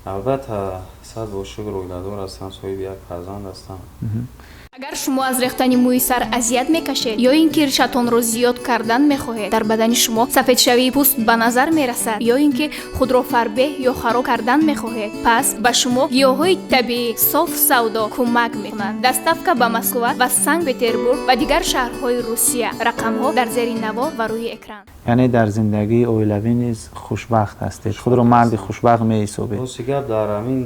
Албатта, сад бо шукр, оиладор ҳастам, соҳиби як фарзанд ҳастам. Агар шумо аз рехтани мӯи сар азият мекашед ё ин ки ришатонро зиёд кардан мехоҳед, дар бадани шумо сафедшавии пӯст ба назар мерасад ё ин ки худро фарбеҳ ё хароб кардан мехоҳед, пас ба шумо гиёҳҳои табиӣ Соф Савдо кӯмак мекунанд. Доставка ба Москва ва Санкт Петербург ва дигар шаҳрҳои Русия. Рақамҳо дар зери навор ва рӯи экран. Яъне дар зиндагии оилавӣ низ хушбахт ҳастед, худро марди хушбахт меҳисобед? Рости гап, дар ҳамин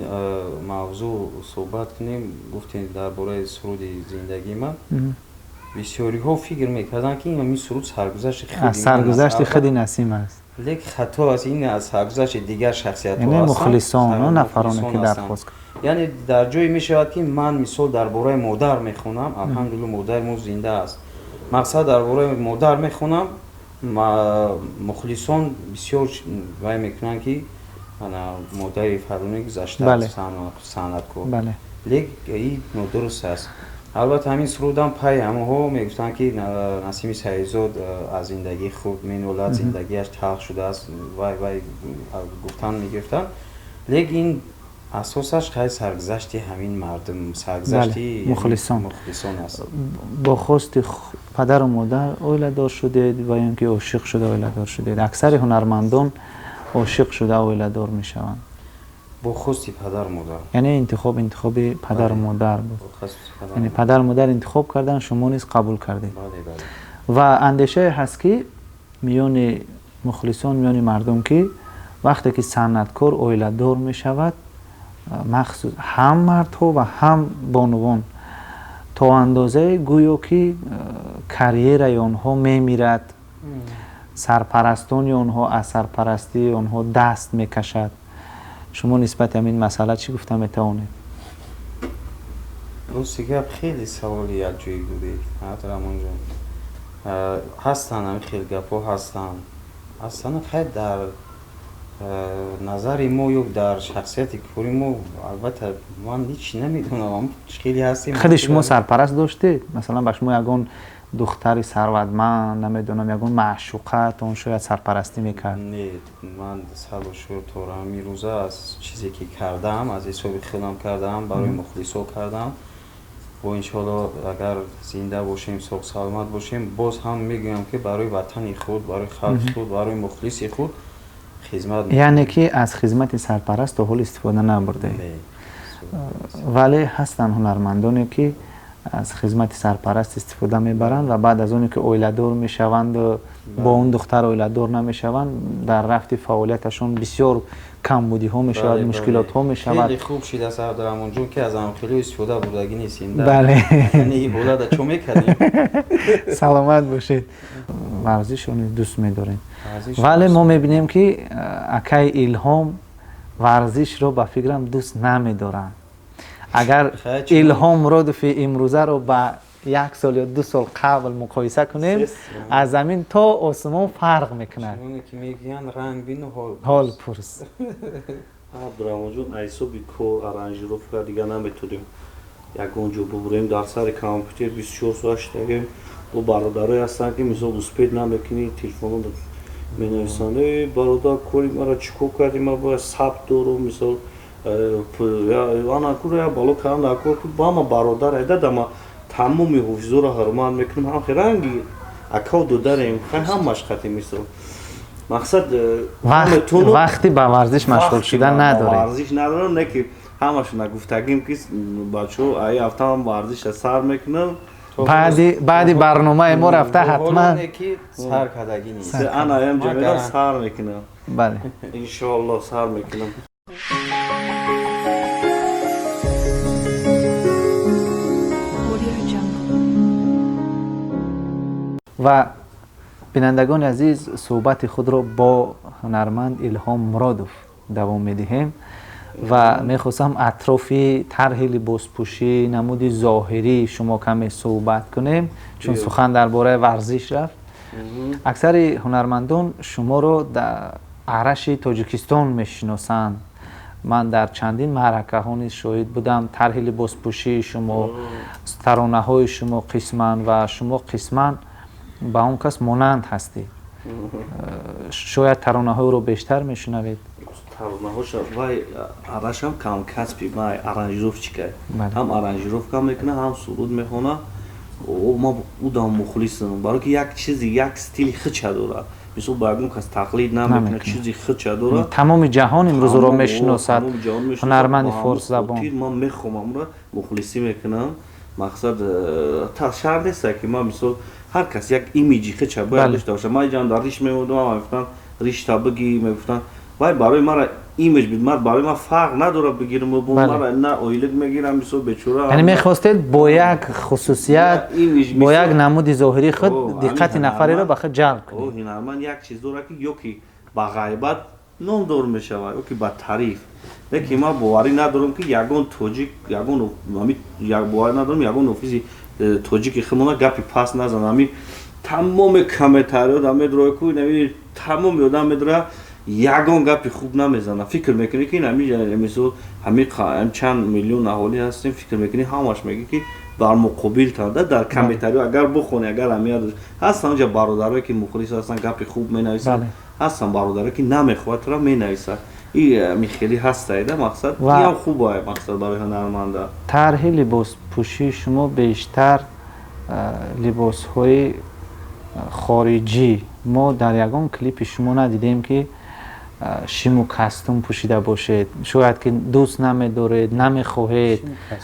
мавзӯъ суҳбат кунем, гуфтем дар бораи суруди зиндагии ман, бисёриҳо фикр мекарданд, ки ин суруд саргузашти саргузашти худи Насим аст. Лек хато аст, ин аз саргузашти дигар шахсиятҳо. Мухлисон, нафароне ки дархост. Яъне дар ҷое мешавад, ки ман мисол дар бораи модар мехонам, алҳамдулилла, модари мо зинда аст, мақсад дар бораи модар мехонам, мухлисон бисёр вай мекунанд, ки модари фалонӣ гузаштааст, санъаткор. Лек ин нодуруст аст. Албатта, ҳамин сурудам пай ҳамонҳо мегуфтанд, ки Насими Саидзод аз зиндагии худ менолад, зиндагиаш талх шудааст, вай вай гуфтан мегирифтанд. Лек ин асосаш хай саргузашти ҳамин мардум, саргузашти мухлисон. Мухлисон аст. Бо хости падару модар оиладор шудед ва ё ин ки ошиқ шуда оиладор шудед? Аксари ҳунармандон ошиқ шуда оиладор мешаванд. Бо хости падару модар. Яъне интихоб интихоби падару модар буд, яъне падару модар интихоб кардан, шумо низ қабул кардед. Ва андешае ҳаст, ки миёни мухлисон, миёни мардум, ки вақте ки санъаткор оиладор мешавад, махсус ҳам мардҳо ва ҳам бонувон, то андозае гӯё ки карьераи онҳо мемирад, сарпарастони онҳо аз сарпарастии онҳо даст мекашад. Шумо нисбати ҳамин масъала чӣ гуфта метавонед? Рости гап, хеле саволи якҷоӣ будед, Абдураҳмонҷон. Ҳастанд, ҳамин хел гапҳо ҳастанд, ҳастанд. Хайр, дар назари мо ё дар шахсияти кори мо, албатта, ман ҳеч намедонам, хеле ҳастем. Худи шумо сарпараст доштед? Масалан, ба шумо ягон Духтари сарватманд, намедонам, ягон маъшуқаатон шояд сарпарастӣ мекард. Не, ман саду шукр то ҳамин рӯза аз чизе ки кардаам, аз ҳисоби худам кардаам, барои мухлисо кардам. Бо иншоалло, агар зинда бошем, соғ саломат бошем, боз ҳам мегӯям, ки барои ватани худ, барои халқи худ, барои мухлиси худ хизмат. Яъне ки аз хизмати сарпараст то ҳол истифода набурдаед? Вале ҳастанд ҳунармандоне, ки аз хизмати сарпараст истифода мебаранд ва баъд аз оне ки оиладор мешаванду бо он духтар оиладор намешаванд, дар рафти фаъолияташон бисёр камбудиҳо мешавад, мушкилотҳо мешавад. Хеле хуб шидааст, Абдураҳмонҷон, ки аз ҳамхелиҳо истифода бурдагӣ нестем. Бале. Ибодата чо мекардем? Саломат бошед. Варзишро низ дӯст медорем, вале мо мебинем, ки акаи Илҳом варзишро, ба фикрам, дӯст намедоранд. Агар Илҳом Муродови имрӯзаро ба як сол ё 2 сол қабл муқоиса кунем, аз замин то осмон фарқ мекунад. Ки мегӯянд, ранг бину, ҳол пурс. Абдураҳмонҷон, ҳисоби кор, аранжировка дига наметонем ягон ҷо бубурем. Дар сари компютер 24 соат шидагем. Бо бародарое ҳастанд, ки мисол успеть намекунӣ, телефоно менависанд: «Э, бародар, кори мара чӣ кор кардӣ? Ман бояд сабт дорум». Мисол, анакура бало кардам дар кор, ба ма бародар айдадама, тамоми ҳофизоро ҳурмат мекунем, ҳам ранги акав додарем, ҳамаш хати, мисол, мақсад. Вақти ба варзиш машғул шудан надорем. Варзиш надорам, не ки ҳамашона гуфтагим, ки бачаҳо, ай ҳафтаам варзиша сар мекунам. Баъди барномаи мо рафта ҳатман. Сар кардагӣ нест. Анаям ҷамеда сар мекунам. Бале. Иншоалло, сар мекунам. Ва бинандагони азиз, суҳбати худро бо ҳунарманд Илҳом Муродов давом медиҳем ва мехостам атрофи тарҳи либоспӯшӣ, намуди зоҳирии шумо каме суҳбат кунем, чун сухан дар бораи варзиш рафт. Аксари ҳунармандон шуморо дар Араши Тоҷикистон мешиносанд. Ман дар чандин маъракаҳо низ шоҳид будам тарҳи либоспӯшии шумо, таронаҳои шумо қисман, ва шумо қисман ба он кас монанд ҳастед. Шояд таронаҳои ӯро бештар мешунавед. Таронаҳоша вай Арашам камкасби вай аранжировщик а, ҳам аранжировка мекунад, ҳам суруд мехонад. Ман удам мухлисам, барое ки як чизи, як стили хича дорад. Мисол, ба ягон кас тақлид намекунад, чизи хича дорад. Тамоми ҷаҳон имрӯз ӯро мешиносад, ҳунарманди форсзабон. Ман мехоҳам амро, мухлисӣ мекунам. Мақсад, шарт неста, ки ман, мисол, ҳар кас як имиҷи хича бояд дошта бошад. Ман иҷам дар риш мемодам, ама мегуфтанд, ришта бигӣ, мегуфтанд. Вай барои мара имиҷ бид, ман барои ман фарқ надорад, бигирам, мара на ойлик мегирам, мисол, бечора. Яъне мехостед бо як хусусият, бо як намуди зоҳирии худ диққати нафареро ба худ ҷалб кунед. Ҳунарманд як чиз дорад, ки ё ки ба ғайбат номдор мешавад, ё ки ба таъриф. Лекин ман боварӣ надорам, ки ягон тоҷик, ягон боварӣ надорам, ягон офизи тоҷики худмона гапи пас назанад. Ҳами тамоми комментариёт медрои ку, тамоми одам медроя, ягон гапи хуб намезанад. Фикр мекунӣ, ки ҳами, мисол, ҳами чанд миллион аҳолӣ ҳастем, фикр мекунӣ, ҳамаш мегӯ, ки бар муқобил танда дар комментариё агар бихонӣ, агар аҳамият ҳастанд, онҷа бародарое, ки мухлис ҳастанд, гапи хуб менависанд, ҳастанд бародарое, ки намехоҳад тура, менависад. И хеле ҳастайда, мақсад, иам хубае, мақсад, барои ҳунарманда. Тарҳи либоспӯшии шумо бештар либосҳои хориҷӣ. Мо дар ягон клипи шумо надидем, ки шиму костюм пӯшида бошед. Шояд ки дӯст намедоред, намехоҳед,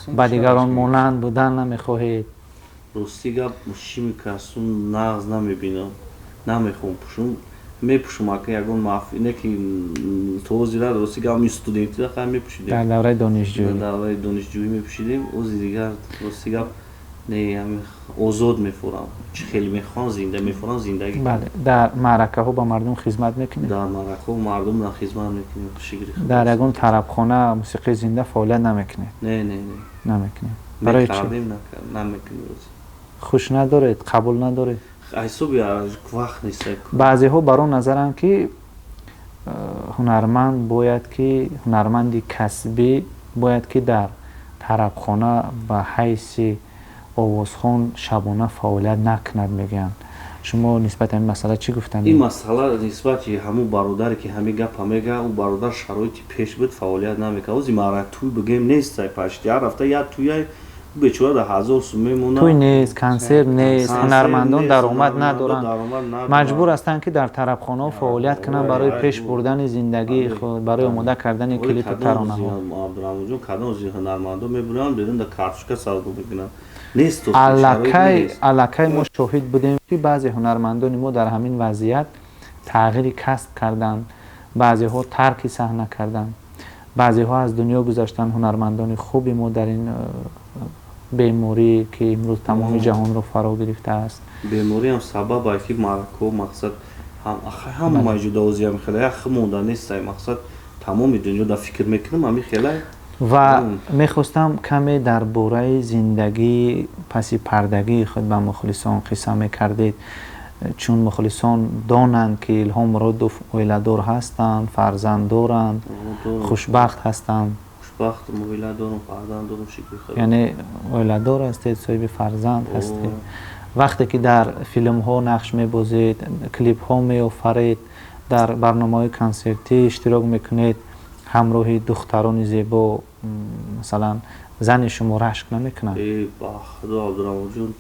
ба дигарон монанд будан намехоҳед. Рости гап, шими костюм нағз намебинам, намехоҳам пӯшум. Мепӯшум, ака, ягон маҳфил, не ки то озира, рости гап, ми студентида хай мепӯшидем. Дар давраи донишҷӯӣ. Дар давраи донишҷӯӣ мепӯшидем. Ози дигар, рости гап, не, ҳами озод мефурам, чӣ хеле мехоҳам, зинда мефурам, зиндагӣ. Бале, дар маъракаҳо ба мардум хизмат мекунед? Дар маъракаҳо мардум хизмат мекунем, шукри. Дар ягон тарабхона, мусиқии зинда фаъолият намекунед? Не, не, не. Намекунед. Барои чӣ? Намекунем. Хуш надоред, қабул надоред? Ҳисоби вақт нест. Баъзеҳо бар он назаранд, ки ҳунарманд бояд ки, ҳунарманди касбӣ бояд ки дар тарабхона ба ҳайси Овозхон шабона фаъолият накунад, мегӯянд. Шумо нисбати ҳамин масъала чӣ гуфтанд? Ин масъала нисбати ҳамун бародаре, ки ҳамин гапа мега, ӯ бародар шароити пеш буд, фаъолият намекард. Ози мара тӯй бигем нест, пашти ҳар ҳафта як тӯяй, бечора дар 1000 сум мемонад. Тӯй нест, консерт нест, ҳунармандон даромад надоранд, маҷбур ҳастанд, ки дар тарабхонаҳо фаъолият кунанд барои пеш бурдани зиндагии худ, барои омода кардани клипу таронаҳо. Абдураҳмонҷон, кадом ҳунармандон мебуранд берун, дар картошка савдо мекунанд? Аллакай мо шоҳид будем, ки баъзе ҳунармандони мо дар ҳамин вазъият тағйири касб карданд, баъзеҳо тарки саҳна карданд, баъзеҳо аз дунё гузаштанд. Ҳунармандони хуби мо дар ин беморӣ, ки имрӯз тамоми ҷаҳонро фаро гирифтааст. Бемориам сабаб ай, ки марако мақсад ҳама ҷудоозиам хеле як химонда нестай, мақсад тамоми дунё да фикр мекунам ҳами хелай. Ва мехостам каме дар бораи зиндагии паси пардагии худ ба мухлисон қисса мекардед, чун мухлисон донанд, ки Илҳом Муродов оиладор ҳастанд, фарзанд доранд, хушбахт ҳастанд. Хушбахтам, оила дорам, фарзанд дорам, шукри Худо. Яъне оиладор ҳастед, соҳиби фарзанд ҳастед. Вақте ки дар филмҳо нақш мебозед, клипҳо меофаред, дар барномаҳои консертӣ иштирок мекунед ҳамроҳи духтарони зебо, масалан, зани шумо рашк намекунад? Э, ба Худо, Абдураҳмонҷон,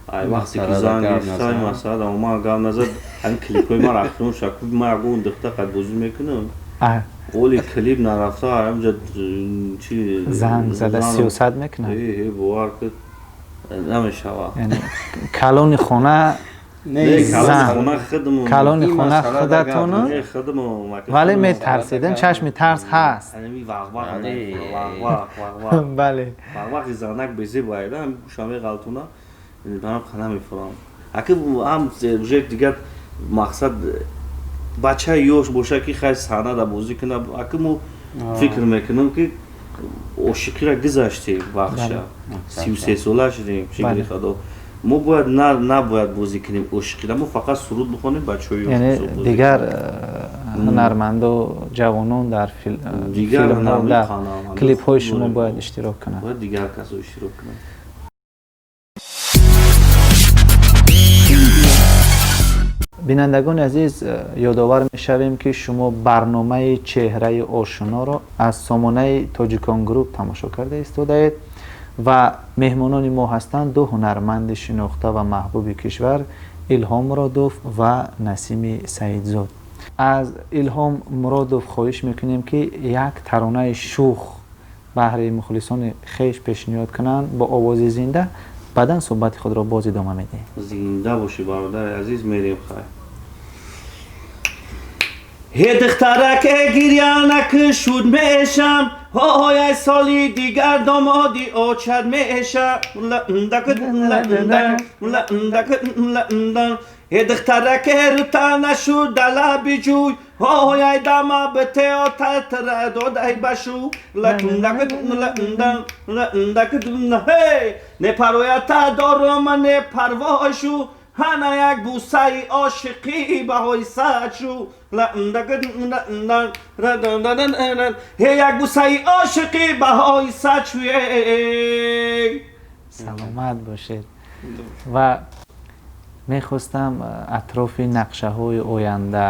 ай вақте ки зан гирифтай, масалан, ман гап назад, ҳамин клипҳои ман ахирон шаку, ман ягон духта қад бозӣ мекунам, оли клип нарафта, ҳамҷа чи. Занг зада сиёсат мекунад? Э, бовар кун, намешавад. Калони хона, калони хона худатону, вале метарсиден, чашми тарс ҳаст. Бале. Вақти занак безебайда, гӯша меғалтуна, намефурам. Аки ҳам уже дигар мақсад бачаи ёш боша, ки хай саҳнада бозӣ кунад. Аки мо фикр мекунам, ки ошиқира гузаштем, вақтша 33 сола шудем, шукри Худо. Мо бояд набояд бозӣ кунем ошиқира, мо фақат суруд бихонем, бачаҳои. Яъне дигар ҳунарманду ҷавонон дар филмҳо, дар клипҳои шумо бояд иштирок кунанд. Бояд дигар касо иштирок кунанд. Бинандагони азиз, ёдовар мешавем, ки шумо барномаи «Чеҳраи ошуноро» аз сомонаи Тоҷикон Груп тамошо карда истодаед ва меҳмонони мо ҳастанд ду ҳунарманди шинохта ва маҳбуби кишвар, Илҳом Муродов ва Насими Саидзод. Аз Илҳом Муродов хоҳиш мекунем, ки як таронаи шух баҳри мухлисони хеш пешниҳод кунанд бо овози зинда. Баъдан суҳбати худро боз идома медиҳем. Зинда бошӣ, бародари азиз, мерем, хай. Ҳе духтараке, гиря накушуд мешам, ҳой, ай соли дигар домоди очад меша. Ҳе духтараке, рута нашуд далаби ҷӯй, ҳой, ай дама битеотатра додай башу. Не пароята дорома, не парвой шу, ҳана як бусаи ошиқӣ баҳои сад шу. Ҳе як бусаи ошиқӣ баҳои сад шу. Саломат бошед. Ва мехостам атрофи нақшаҳои оянда,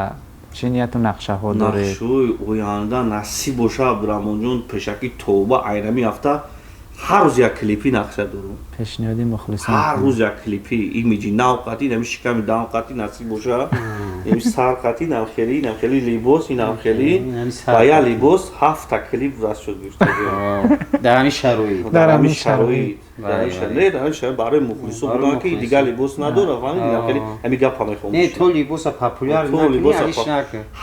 чӣ нияту нақшаҳо доред? Нақшаҳои оянда, насиб боша, Абдураҳмонҷон, пешакӣ тоба, айнами ҳафта ҳар рӯз як клипи нақша дорум. Пешниҳоди мухлисон. Ҳар рӯз як клипи имиҷи нав қатӣ, нами шиками дам қатӣ, насиб боша, нами сар қатӣ, нам хели, нам хели либос, инам хели, ба як либос ҳафта клип раст шуд. Дар ҳамин шароит. Дар ҳамин шароит. Не, дар ҳамин шароит барои мухлисо будан, ки дигар либос надорам, фаҳмидӣ? Нам хели ҳамин гапа мехоҳам. Не, то либоса популяр накунӣ.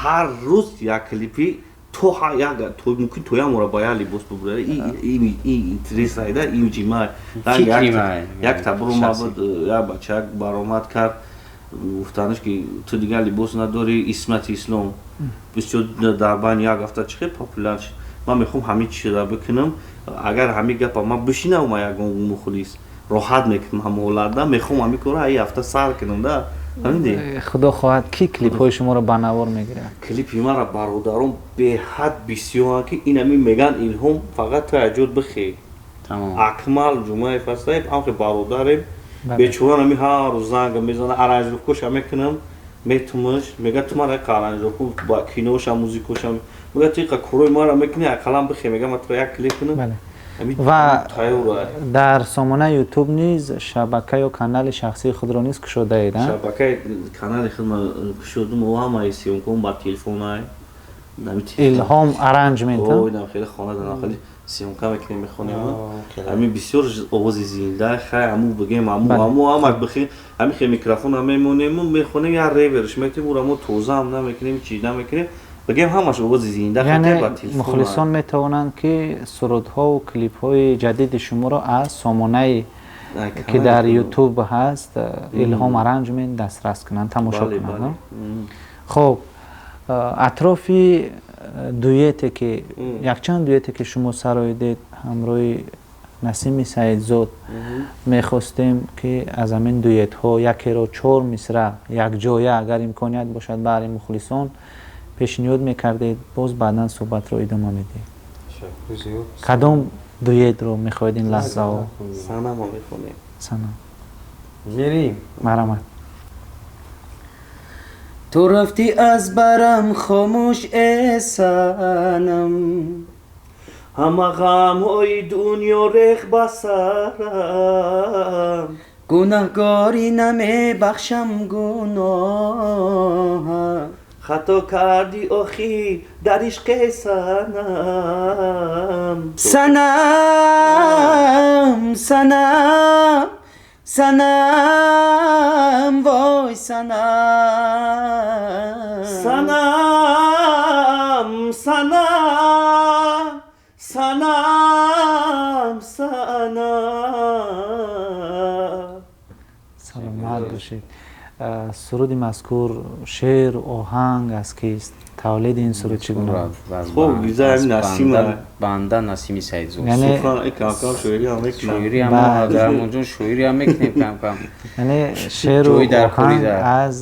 Ҳар рӯз як клипи, то як, то мумкин то як мора ба як либос бубурад. И интерес айда, имиҷи ма якта буромад, як бачак баромад кард, гуфтанаш, ки ту дигар либос надорӣ. Исмати Ислом бисёр дар байни як ҳафта чӣ хел популяр шуд. Ман мехоҳам ҳамин чиза бикунам. Агар ҳамин гапа ман бишинавам, ягон мухлис роҳат мекунам. Ҳама ҳолатда мехоҳам ҳамин корро ҳаи ҳафта сар кунам да. Худо хоҳад, ки клипҳои шуморо ба навор мегирад? Клипи мара бародарон беҳад бисёранд, ки инами меган: «Илҳом, фақат ту аҷод бихе». Акмал Ҷумаев ҳастаем, ҳамхе бародарем. Бечора нами ҳар рӯз занг мезана, аранжировкаша мекунам, метумаш, мега ту мара аранжировку ба киноша, музикоша, мега ту иқа корои мара мекунӣ, ақаллан бихе, мега ма тура як клип кунам. Ва дар сомонаи Ютуб низ шабака ё канали шахсии худро низ кушодаед? Шабакаи канали худ кушодум, ҳамаи съёмком ба телефонай. Илҳом Аранҷмент. Хеле хона хеле съёмка мекунем, мехонем. Ҳамин бисёр овози зинда, хай, ҳаму бигем, ҳаму ҳаму ҳама бихе, ҳамин хе микрофон мемонему мехонем, як реверш метем, ура мо тозаам намекунем, чи намекунем, бигем, ҳамаш овози зинда. Яъне мухлисон метавонанд, ки сурудҳову клипҳои ҷадиди шуморо аз сомонае ки дар Ютуб ҳаст, Илҳом Аранҷмент, дастрас кунанд, тамошо кунанд. Хуб, атрофи дуете ки, якчанд дуете ки шумо сароидед ҳамроҳи Насими Саидзод, мехостем, ки аз ҳамин дуетҳо якеро чор мисра якҷоя, агар имконият бошад, баҳри мухлисон пешниҳод мекардед, боз баъдан суҳбатро идома медиҳем. Кадом дуетро мехоҳед ин лаҳзаҳо? Санамо мехонем. Санам. Мерим. Марҳамат. Ту рафтӣ аз барам хомӯш, э санам. Ҳама ғамҳои дунё рех ба сарам. Гунаҳгорӣ, намебахшам гуноҳа. Хато кардӣ охир дар ишқи санам. Санам, санам, санам, вой, санам. Санам, санам, санам, санам. Саломат бошед. Суруди мазкур шеър, оҳанг аз кист? Тавлиди ин суруд чӣ гуна? Хуб, гизаи Насима. Банда Насими Саидзод. Яъне кам-кам шоирӣ ҳам мекунам. Шоирӣ ҳам, Абдураҳмонҷон, шоирӣ ҳам мекунем кам-кам. Яъне шеъру оҳанг аз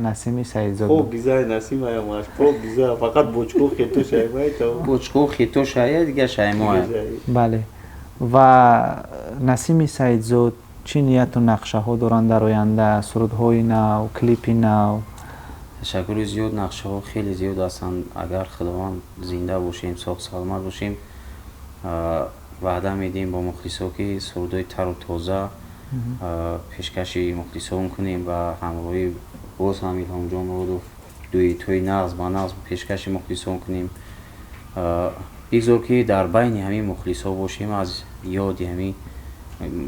Насими Саидзод. Хуб, гизаи Насима ҳамаш хуб гиза, фақат бочко хето шаймайта. Бочко хето шая, дига шаймоя. Бале, ва Насими Саидзод чӣ нияту нақшаҳо доранд дар оянда? Сурудҳои нав, клипи нав? Ташаккури зиёд. Нақшаҳо хеле зиёд ҳастанд. Агар Худованд зинда бошем, соғ саломат бошем, ваъда медиҳем бо мухлисо, ки сурудҳои тару тоза пешкаши мухлисон кунем ва ҳамроҳӣ боз ҳам Илҳомҷон Муродов дуэтҳои нағз ба нағз пешкаши мухлисон кунем. Бигзор, ки дар байни ҳамин мухлисо бошем, аз ёди ҳамин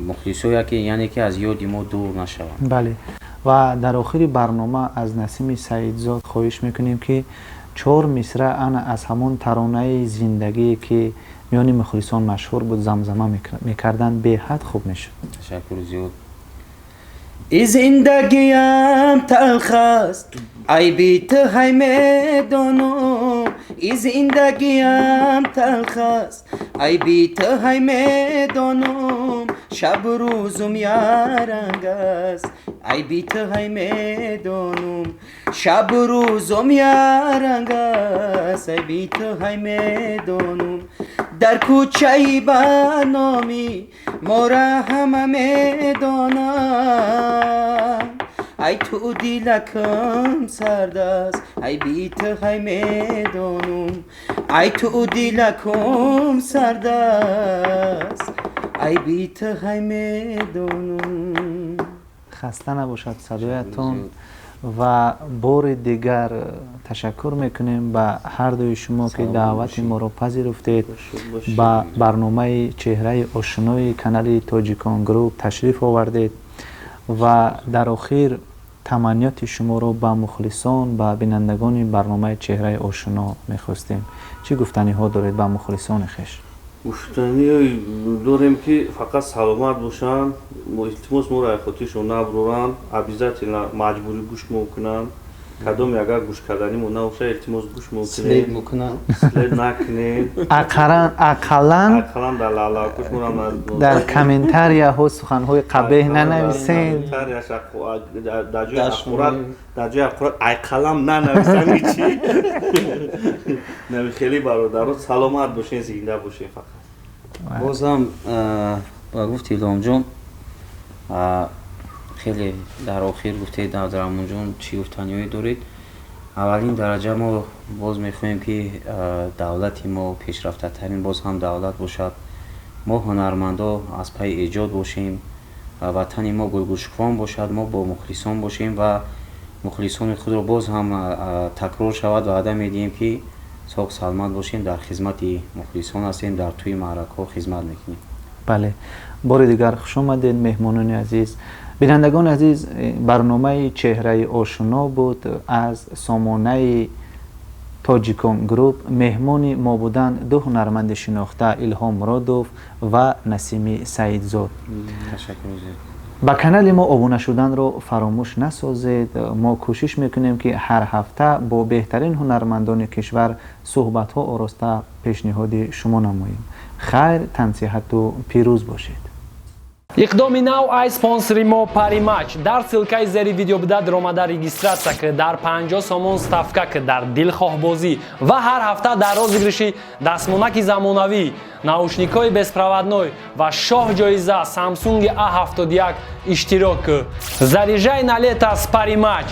мухлисо яке, яъне ки аз ёди мо дур нашаванд. Бале, ва дар охири барнома аз Насими Саидзод хоҳиш мекунем, ки чор мисра ана аз ҳамон таронаи зиндагие, ки миёни мухлисон машҳур буд, замзама мекарданд, беҳад хуб мешуд. Ташаккури зиёд. И зиндагиям талх аст, айби ту ҳай медонам. И зиндагиям талх аст, айби ту ҳай медонам. Шабу рӯзум яранг аст, айби ту ҳай медонам. Шабу рӯзум яранг аст, айби ту ҳай медонам. Дар кӯчаи барномӣ мора ҳама медонанд. Ай ту дилакам сард аст, айби ту ҳай медонам. Ай ту дилакам сард аст, айби ту ҳай медонам. Хаста набошад садоятон ва бори дигар ташаккур мекунем ба ҳардуи шумо, ки даъвати моро пазируфтед, ба барномаи Чеҳраи ошинои канали Тоҷикон Груп ташриф овардед. Ва дар охир таманниёти шуморо ба мухлисон, ба бинандагони барномаи Чеҳраи ошино мехостем. Чӣ гуфтаниҳо доред ба мухлисони хеш? Гуфтанӣ дорем, ки фақат саломат бошанд, илтимос, моро аз хотиршон набуранд, обязательно маҷбурӣ гӯш мекунанд. Кадоме агар гӯш карданимо набошад, илтимос, гӯш след мекунем. Мекунанд. След накунем. Ақаллан ақаллан дар лалакуш морам. Дар комментарияҳо суханҳои қабеҳ нанависен. Дар ҷои ақурат, дар ҷои ақурат айқалам нанависанд ҳичи. Нами хеле, бародаро, саломат бошен, зинда бошен фақат. Бозам ба гуфти Илҳомҷон, хеле дар охир гуфтед, Абдураҳмонҷон, чӣ гуфтаниҳое доред? Аввалин дараҷа мо боз мехоҳем, ки давлати мо пешрафтатарин боз ҳам давлат бошад, мо ҳунармандо аз пайи эҷод бошем, ватани мо гулгулшукуфон бошад, мо бо мухлисон бошем ва мухлисони худро боз ҳам такрор шавад, ваъда медиҳем, ки соғ саломат бошем, дар хизмати мухлисон ҳастем, дар тӯи маъракаҳо хизмат мекунем. Бале, бори дигар хуш омадед, меҳмонони азиз. Бинандагони азиз, барномаи «Чеҳраи ошуно» буд аз сомонаи «Тоҷикон Груп». Меҳмони мо буданд ду ҳунарманди шинохта, Илҳом Муродов ва Насими Саидзод. Ба канали мо обуна шуданро фаромӯш насозед. Мо кӯшиш мекунем, ки ҳар ҳафта бо беҳтарин ҳунармандони кишвар суҳбатҳо ороста пешниҳоди шумо намоем. Хайр, тансиҳату пирӯз бошед. Иқдоми нав ай спонсори мо «Паримач». Дар ссылкаи зери видео буда даромада, регистрация ки, дар 50 сомон ставка ки дар дилхоҳбозӣ ва ҳар ҳафта дар розыгрыши дастмонаки замонавӣ, наушникҳои беспроводной ва шоҳ ҷоиза Samsung A71 иштирок ки. Заряжай на лето с «Паримач».